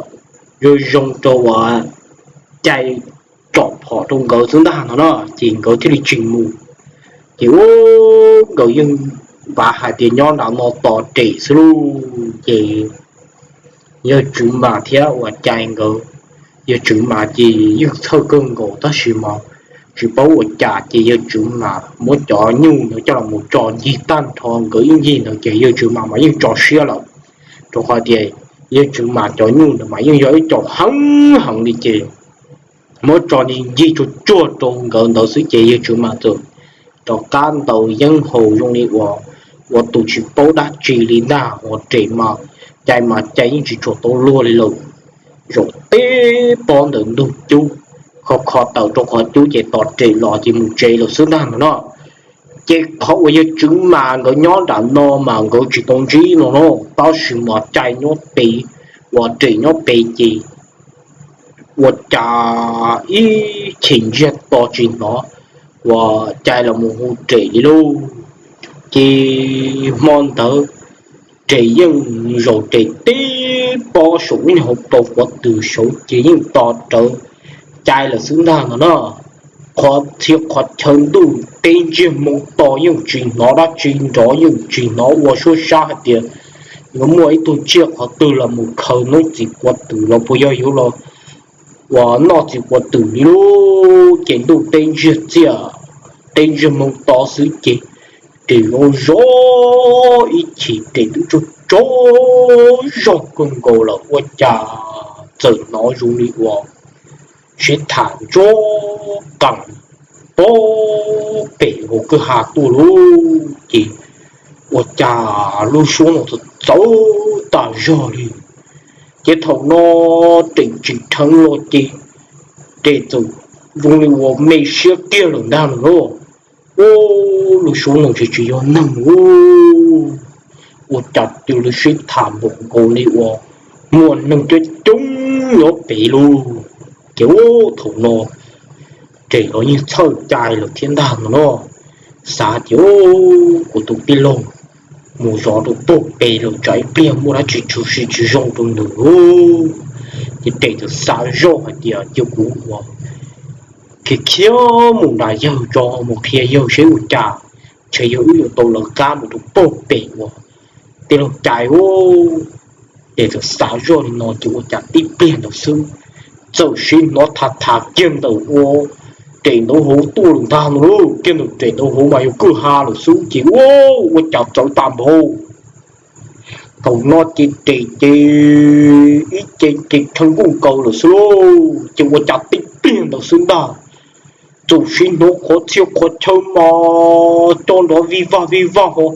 zoo zoo rau uas Cai tsom phom rau nkawd xwb ntag no na, ces nkawd thiaj li tsis mus. Ces ua nkawd yeej npav hais tias nyob nram no tos Rem xwb lauj. Ces yawg Tswv Mas thiab uas Cai nkawd, yawg Tswv Mas ces yeej txhawj kawg nkaus tab sis mas tsis paub ua cas ces yawg Tswv Mas muab cov nyuj ntawd coj los mus tso ncig tag nrho nkawd ib ncig ntawd ces yawg Tswv Mas mas yeej tso siab lawm, rau qhov tias yawg Tswv Mas cov nyuj ntawd mas yeej yog ib co heev heev li ces muab tso ncig tsuag tsuag rau nkawd ntawd xwb ces yawg Tswv Mas txawm rov qab ntaus yeeb haus zoo li uas ua tus tsis paub dab tsi li ntag. Uas Rem mas, Cai mas Cai yeej tsis tshua tau luag li lawm. Zaum tib pob ntawm ntug cub, kho kho taws rau qhov cub ces tos Rem los ces mus tsev lawm xwb ntag no no. Ces qhov uas yawg Tswv Mas nkawd nyob nram no mas nkawd tsis tau ntsib no no, tab sis mas Cai nyob pem, uas Rem nyob pem ces ua cas ib chim ntsiag to tsis hnov uas Cai los mus hu Rem li lauj. Ces hmo ntawd Rem yeej zaum Rem tib pob saum lub niag hauv paus qhuav twm saud ces yeej tos rawv Cai lawm xwb ntag no na. Qhov txhia qhov chaw ntuj teb ntsiag moo to yeej tsis hnov dab tsi nrov, yeej tsis hnov ua suab sab hais tias yuav muaj ib tug tsiaj qhov twg los mus khaws hnub txiv quav twm los puas yog yuav los uas noj txiv quav twm li lauj. Ces ntuj teb ntsiag txiaj, teb ntsiag moo to xwb ces Rem zoo zog ib chim Rem twb tsaug tsaug zog kawg nkaus lawm ua cas txawm hnov zoo li uas sib tham ntsuab qees pob pem hauv kwj ha tuaj lauj. Ces ua cas lub suab no txawv txawv tas zog li. Ces thaum no Rem tsim dheev los ces Rem txawm zoo li uas me siab kiag lawm ntag no lauj. Ub, lub suab no tsis, tsis yog neeg ub, ua cas cia li sib tham npaum nkaus li uas muaj neeg coob coob nyob pem lauj. Ces ub, thaum no Rem los yeej txhawj Cai lawm thiab ntag no no, xav tias kuv tus tij laug mus zov rau puag pem lawm tsam ib pliag muaj dab tsi tshwm sim tsis zoo rau nws lauj. Ces Rem txawm xav zoj hais tias cia kuv ua khiav khiav mus nram yawg tso, mus qhia yawg seb ua cas, ntshe yog wb yuav tau lawv qab mus rau puag pem uas tij laug Cai ub. Ces txawm xav zoj li no ces ua cas tib pliag ntawd xwb txawm sib hnov tham tham kiag ntawm ua Rem ntawd hauv tuaj lawm ntag no lauj. Kiag ntawm Rem ntawd hauv mas yog kwj ha lawm xwb ces ua, ua cas txawv tag npaum. Thaum no ces Rem ces ib ce ces rheev nkuj nkaus lawm xwb lauj. Ces ua cas tib pliag ntawd xwb ntag txawm sib hnov qhov txhia qhov chaw mas co nrov vij vag vij vag ho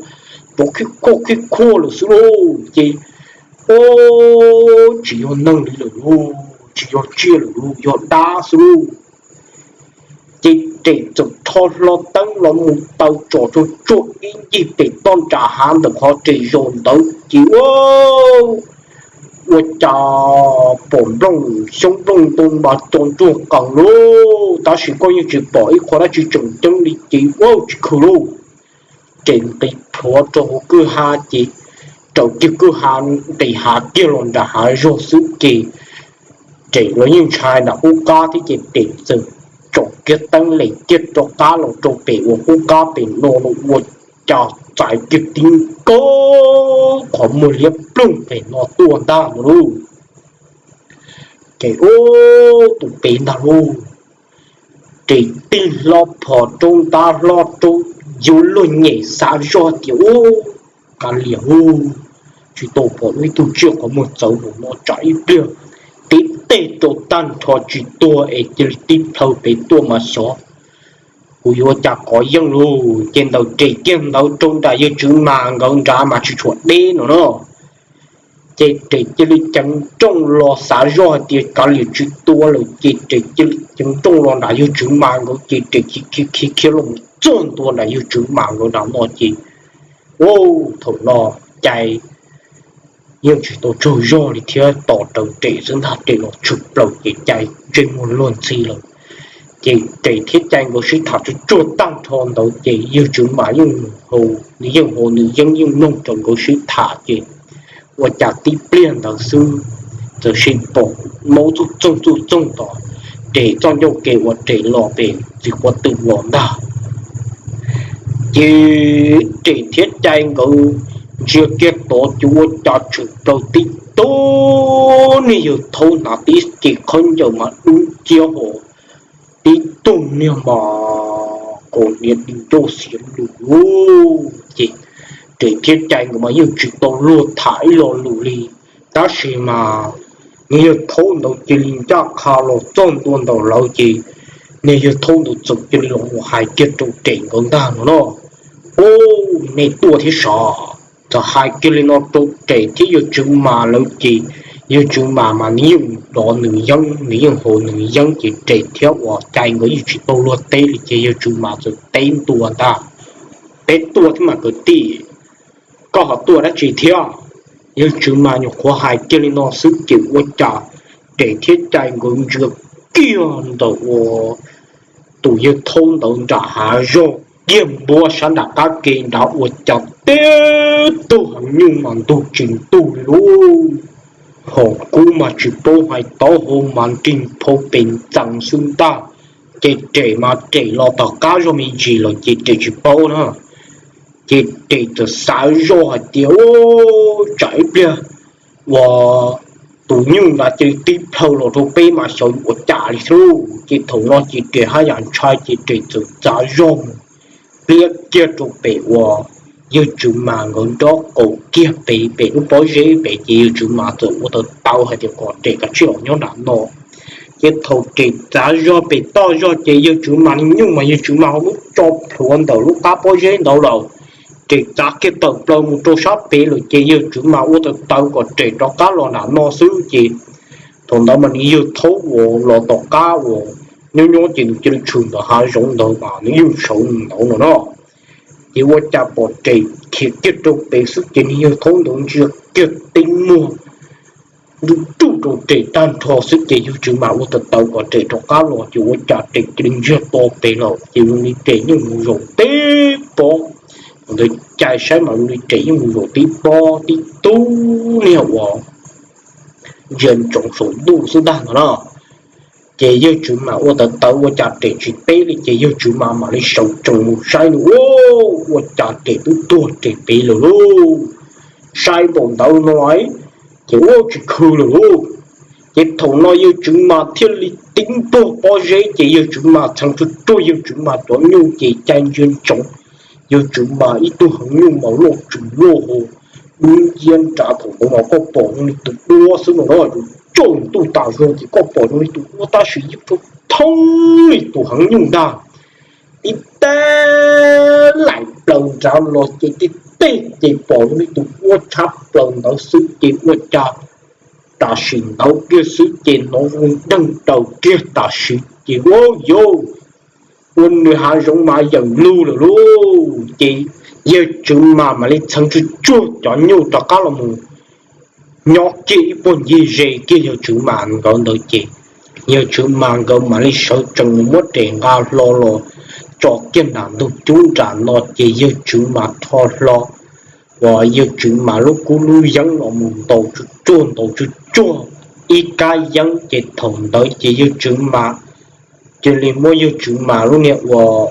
rov khib khuaj khib khuaj lawm xwb lauj. Ces ub, tsis yog neeg li lawm lauj, tsis yog tsiaj lawm lauj, yog dab xwb lauj. Ces Rem txawm rho hlo teeb los mus taw tsom tsuag tsuag ib ncig pem toj nram hav ntawm qhov Rem zaum ntawd ces ua, ua cas pom nplooj xyoob nplooj ntoo mas co ntsuag qees lauj, tab sis koj yeej tsis pom ib qho dab tsi tseem ceeb li ces ua tsis khaws lauj. Rem nqis plhuav rau hauv kwj ha ces raws kiag kwj ha nqis hav kiag los nram hav zog xwb ces Rem los yeej ntshai nram qub qab thiab ces Rem txawm tsom kiag teeb lem kiag rov qab los rau pem uas qub qab pem no los ua cas txais kiag tib nkaug qhov muag liab ploog pem no tuaj ntag no lauj. Ces ub, tus pem ntag lauj. Rem tig hlo phom rau ntav hlo rau, yuav luag nyem xav zoj tias ub, kav liam ub, tsis tau pom ib tug tsiaj qhov muag txawv npaum no tsam ib pliag tib teg rau tag nrho tsis tuag es cia li tib plhaw pem tuaj mas xyov kuv yuav ua cas kov yeej lauj. Ces ntawm Rem kiag ntawd rau nram yawg Tswv Mas nkawd nrad mas tsis tshua deb no na. Ces Rem cia li ceev nrooj los xav zoj hais tias kav liam tsis tua lawm ces Rem cia li ceev nrooj los nram yawg Tswv Mas nkawd ces Rem khiav khiav khiav los txog ntua nram yawg Tswv Mas nkawd nram no ces ub, thaum no Cai yeej tsis tau tsaug zog li thiab, tos raws Res xwb ntag. Res los tshwm plaws ces Cai ntsej muag luag ntxhi lawm. Ces Res thiab Cai nkawd sib tham tsuag tsuag tag nrho ntawd ces yawg Tswv Mas yeej hu, nws yeej hu nws yeeb yeej mloog rau nkawd sib tham ces ua cas tib pliag ntawd xwb, txawm sis pom maub txuj txoog txuj txoog tom Res txoj ncauj ke uas Res los pem txiv quav twm los ntag. Ces Res thiab Cai nkawd ntsia kiag tod ces ua cas tshwm plaws tib tug niag yawg thaub hnav tib ce khaub ncaws mas dub nciab ho tib tug niag mas kaus hniav di ncauj xiav lus lug. Ces Res thiab Cai nkawd mas yeej tsis tau luag tham ib lo lus li, tab sis mas niag yawg thaub ntawd cia li ncaj qha los txog ntua ntawm lawv ces niag yawg thaub ntawd txawm cia li los mus hais kiag rau Res nkawd ntag no no. Ub, nej tuaj thiab sav? Txawm hais kiag li no rau Res thiab yawg Tswv Mas lawv ces yawg Tswv Mas mas nws yeej dov nws yeeb, nws yeej hu nws yeeb ces Res thiab uas Cai nkawd yeej tsis tau luag teb li ces yawg Tswv Mas txawm teb ntua ntag. Peb tuaj thiab mas kwv tij, koj ho tuaj dab tsi thiab? Yawg Tswv Mas nyuam qhuav hais kiag li no xwb ces ua cas Res thiab Cai nkawd ntsia kiag ntawm ua tus yawg thaub ntawd nram hav zoov kiag npuab sab nram qab ke nrad ua cas tib tug heev nyuj mas ntug tsis ntug li lub. Hos kub mas tsis paub hais, taub hau mas nrig phau pes ntxees xwb ntag. Ces Res mas Res los tom qab zog me ntsis lawm ces Res tsis paub na. Ces Res txawm xav zoj hais tias, tsam ib pliag uas tus nyuj nrad cia li tib plhaw los rau peb mas xyov yuav ua cas li thiab. Ces thaum no ces Res haj yam ntshai ces Res txawm txav zog mus pliab kiag rau pem uas yawg Tswv Mas nkawd nraub qaum kiag pem, pem lub pob zeb pem ces yawg Tswv Mas txawm ua tawv tawv hais tias kom Res kav tsij los nyob nram no. Ces thaum Res txav zog pem toj zog ces yawg Tswv Mas niag nyuj mas yawg Tswv Mas ho muab tso plhuav ntawm lub qab pob zeb ntawd lawm. Res txav kiag tawm plaws mus rau sab pem lawm ces yawg Tswv Mas ua tawv tawv kom Res rov qab los nram no xwb ces thaum ntawd mas nws yawg thaub uas los tom qab uas nyob nyob ces nws cia li tshwm ntawm hav zoov ntawd mas nws yawg sawv ntawd no no. Ces ua cas pom Res khiav kiag rau pem xwb ces nws yawg thaub ntawd ntsia kiag tib muag nruj ruj rau Res tag nrho xwb ces yawg Tswv Mas ua tawv tawv kom Res rov qab los ces ua cas Res cia li ntsiag to pem lawm ces zoo li Res yeej mus zaum tib pob. Thaum ntawd Cai saib mas zoo li Res yeej mus zaum tib pob tib tug niag uas ntsia ntsoov saum ntuj xwb ntag no na. Ces yawg Tswv Mas ua tawv tawv ua cas Res tsis teb li ces yawg Tswv Mas mam li sawv tsees mus saib nws, ua cas Res twb tuag Res pem lawm lauj. Saib npaum ntawd no ces ua tsis khw lawm lauj. Ces thaum no yawg Tswv Mas thiaj li tib npuag pob zeb ces yawg Tswv Mas txheev tsuag tsuag yawg Tswv Mas cov nyuj ces Cai ntsia ntsoov yawg Tswv Mas ib tug heev nyuj mas loj tsis loj ho dub nciab nrad, thaum ntawd mas koj pom zoo li tus duab xwb no na, yus tsaus ntuj tas zog ces koj pom zoo li tus duab tab sis yeej thoob thoob li tus heev nyuj ntag. Tib teg laim plaws nrad los ces tib teg ces pom zoo li tus duab tshab plaws ntawd xwb ces ua cas tam sim ntawd kiag xwb ces hnov zoo deeg daws kiag tam sim ces ua yau, ua nws hav zoov mas yawm lug lawm lauj. Ces yawg Tswv Mas mam li txheev tsuag tsuag cov nyuj rov qab los mus nyob kiag ib puag ncig ze kiag yawg Tswv Mas nkawd ntawd ces yawg Tswv Mas nkawd mam li sawv tsees mus muab Res nqa hlo los tso kiag nram ntug cub nram no ces yawg Tswv Mas rho hlo uas yawg Tswv Mas lub kub lub yeeb los mus ntaus tsuag tsuag ntaus tsuag tsuag ib kab yeeb ces thaum ntawd ces yawg Tswv Mas cia li muab yawg Tswv Mas lub niag uas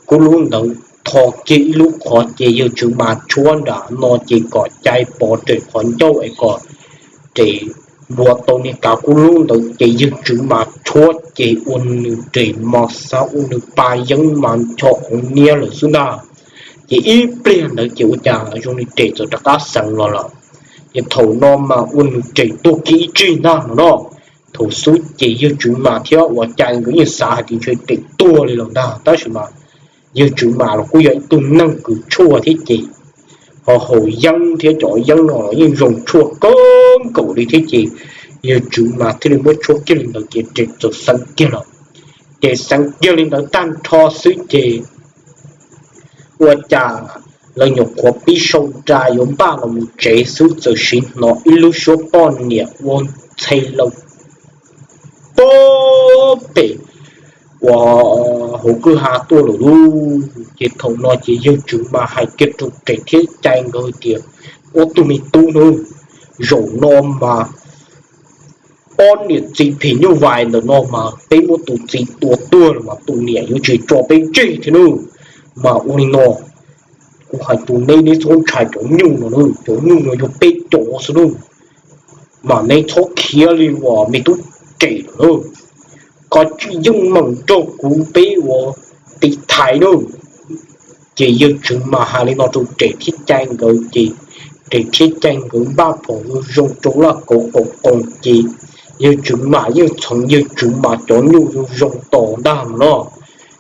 kub lub ntawd tho kiag ib lub qhov ces yawg Tswv Mas tshuab nram no ces kom Cai pov Res qhov ncauj es kom Res npuav tau niag kav kub lub ntawd ces yawg Tswv Mas tshuab ces ua nws Res mos xav ua nws pa yeeb mas ncho qhov niab lawm xwb ntag. Ces ib pliag ntawd ces ua cas zoo li Res txawm rov qab xeev los lawm. Ces thaum no mas ua nws Res tuag kiag ib tsig ntag no no. Thaum xub ces yawg Tswv Mas thiab uas Cai nkawd yeej xav hais tias ntshe Res tuag li lawm ntag tab sis mas yawg Tswv Mas los kuj yog ib tug neeg kws tshuaj thiab ces ho haus yeeb thiab cov yeeb no los yeej zoo tshuaj kawg nkaus li thiab ces yawg Tswv Mas thiaj li muab tshuab kiag li ntawd ces Res txawm xeev kiag lawm. Ces xeev kiag li ntawd tag nrho xwb ces ua cas Lawv nyuam qhuav pib sau nra yuav npaj los mus tsev xwb txawm sim hnov ib lub suab poj niam ua ntxhe laws pag pem uas hauv kwj ha tuaj lawm lauj. Ces thaum no ces yawg Tswv Mas hais kiag rau Rev thiab Cai nkawd tias, Ob tug me tub nawb, zaum no mas ob niam txiv phim nyuj vais ntawm no mas peb muab tus txiv tua tuag los mas tus niam yuav tsis tso peb tseg thiab nawb. Mas ua li no, kuv hais rau neb, neb txhob ntshai cov nyuj no nawb, cov nyuj no yog peb cov xwb nawb. Mas neb txhob khiav li uas me tub Rev lawm nawb, koj tsis yeej meem nrog kuv peb ua tiv thaiv nawb. Ces yawg Tswv Mas hais li no rau Rev thiab Cai nkawd ces Rev thiab Cai nkawd npaj phom zoo zoo rau laj kauv qaum qoos ces yawg Tswv Mas yeej txhoov yawg Tswv Mas cov nyuj zoo zoo tos ntag no.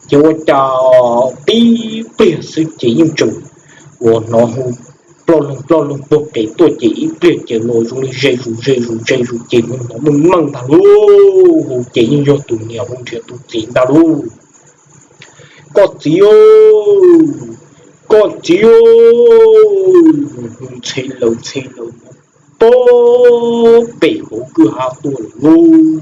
Ces ua cas tib pliag xwb ces yeej tseem uas hnov hu ploj loog ploj loog puag pem tuaj ces ib pliag ces los zoo li ze zus ze zus ze zus ces hu hnov meej meej ntag lauj. Hu ces yeej yog tus niam hu nrhiav tus txiv ntag lauj. Koj txiv, koj txiv, hu ntxhe laws ntxhe laws pag pem hauv kwj ha tuaj lawm lauj.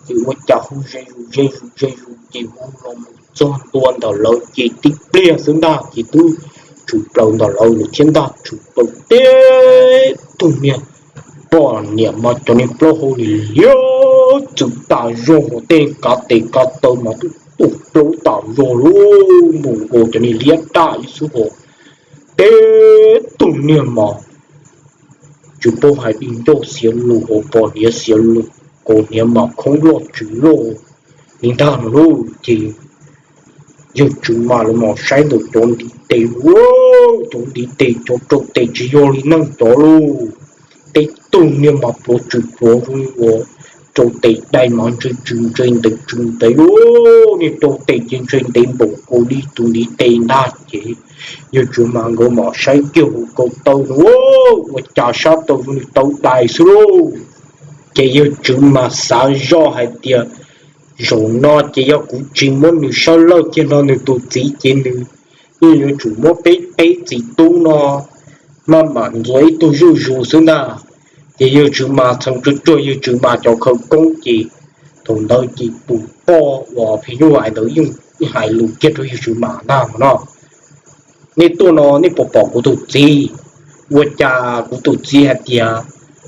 Ces ua cas hu ze zus ze zus ze zus ces hu los mus txog ntua ntawm lawv ces tib pliag xwb ntag ces twb tshwm plaws ntawm lawv lawm thiab ntag, tshwm plaws tib tug niag poj niam mas cov niag plaub hau li liab txwm tas zog, hos tej kav tes kav taw mas twb tuaj plaub tas zog lauj, npaum nkaus cov niag liab daj ib xub hos. Tib tug niag mas tsis paub hais di ncauj xiav lus hos pom hniav xiav lus, kaus hniav mas khoob loj tsw loj li ntag no lauj. Ces yawg Tswv Mas lawv mam saib ntawm cov ntiv tes, cov ntiv tes cov rau tes tsis yog li neeg cov lauj. Tib tug niag mas pluav tsw pluav zoo li uas rau tes dai mas ntsw tsw ntsw ntev tsw ntev lauj, niag rau tes ces ntsw ntev npaum nkaus li tus ntiv tes ntag ces yawg Tswv Mas nkawd mam saib kiag hauv ko taw no, ua cas sab taw zoo li taw dais xwb lauj. Ces yawg Tswv Mas xav zoj hais tias, zaum no ces yog kuv tsis muab nws sab laj kiag no nws tus txiv ces nws yeej yuav tsum muab peb peb txiv tub no maj mam ntxuav ib tug zuj zus xwb ntag. Ces yawg Tswv Mas txheev tsuag tsuag yawg Tswv Mas cov khawv koob ces thaum ntawd ces tus poj uas phim nyuj vais ntawd yeej hais lus kiag rau yawg Tswv Mas ntag no, nej tuaj no nej puas pom kuv tus txiv? Ua cas kuv tus txiv hais tias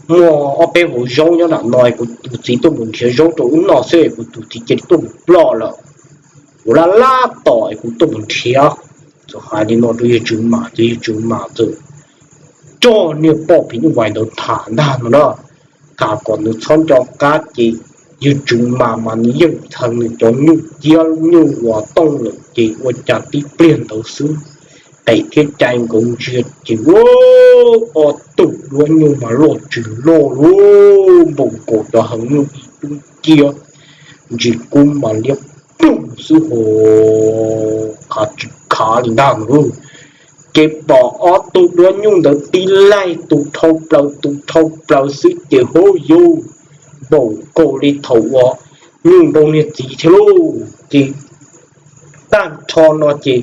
muaj ob peb hauv zaub nyob nram no, kuv tus txiv tuaj mus nrhiav zaub rau wb noj xwb es kuv tus txiv cia li tuaj mus ploj lawm. Kuv laj laj tos es kuv tuaj mus nrhiav. Txawm hais li no rau yawg Tswv Mas ces yawg Tswv Mas txawm coj niag poj phim nyuj vais ntawd tham ntag no na, tham kom nws txhob nco qab ces yawg Tswv Mas mas nws yeej txheev nws cov nyuj ciab nyuj uas tooj lawm ces ua cas tib pliag ntawd xwb, Qem thiab Cai nkawd ntsia ces ua ob tug duab nyuj mas loj tsis loj lauj, npaum nkaus cov heev nyuj ib tub ciab, ntsis kub mas liab ploog xwb hos, khav tsis khav li ntag no lauj. Ces pom ob tug duab nyuj ntawd tib laig tus dhau plaws tus dhau plaws xwb ces hub yus, npaum nkaus li thaum uas nyuj nrau niag txiv thiab lauj. Ces tag nrho no ces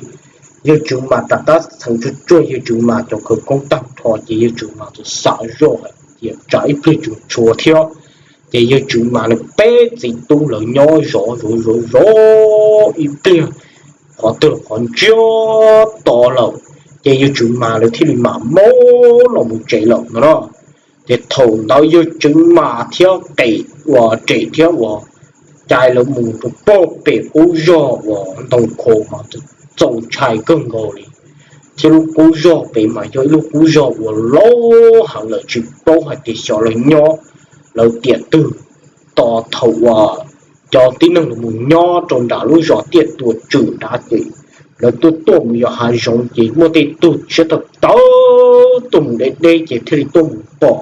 yawg Tswv Mas rov qab txheev tsuag tsuag yawg Tswv Mas cov khawv koob tag nrho ces yawg Tswv Mas txawm xav zoj hais tias tsam ib pliag tseem tshuav thiab. Ces yawg Tswv Mas nws peb txiv tub lawv nyob zov zov zov zov ib pliag qhov twg qhov ntsiag to lawm, ces yawg Tswv Mas lawv thiaj li mam maub los mus tsev lawm no na. Ces thaum ntawd yawg Tswv Mas thiab Qem uas Rem thiab uas Cai lawv mus rau pog pem qub zog uas ntoo khaus mas txaus ntshai kawg nkaus li, thiab lub qub zog pem mas yog ib lub qub zog uas laub heev lawm tsis paub hais tias xyov lawv nyob lawv tiam twg. Tos thaum uas cov tib neeg los mus nyob rau nram lub zos Tiaj Tuam Tswm nrad ces lawv tuaj tuaj mus yos hav zoov ces muaj tej tug tshiab tawv tawv tuaj mus deb deb ces thiaj li tuaj mus pom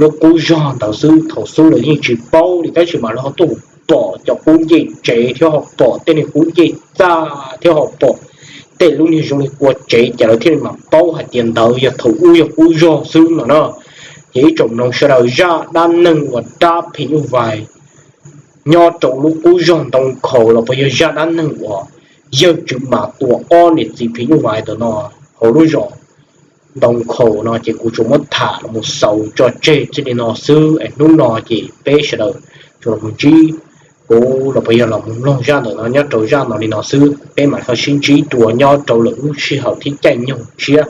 lub qub zog ntawd xwb. Thaum xub lawv yeej tsis paub li tab sis mas lawv ho tuaj mus pom cov qub ncej tsev thiab ho pom tej niag qub ncej txaj thiab ho pom tej lub niag zoo li qua tsev ces lawv thiaj li mam paub hais tias ntawd yog thaum ub yog qub zog xwb no na. Ces ib tsoom mloog sawv daws, zaj dab neeg uas dab phim nyuj vais nyob rau lub qub zog ntoo khaus los puas yog zaj dab neeg uas yawg Tswv Mas tua ob niam txiv phim nyuj vais ntawm no? hauv lub zos Ntoo Khaus no ces kuv tsuas muab tham los mus xaus tso tseg txij li no xwb es hnub no ces peb sawv daws tsuas los mus ntsib kuv los puas yog los mus mloog zaj ntawm no nyob rau zaj no li no xwb, peb mam ho sib ntsib dua nyob rau lwm lub sij hawm thiab caij nyoog tshiab.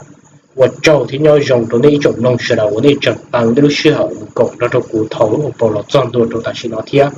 Ua tsaug thiab nyob zoo rau nej ib tsoom mloog sawv daws uas nej tseem tau nej lub sij hawm mus koom nrog rau kuv thaum lub hauv paus los txog ntua rau tam sim no thiab.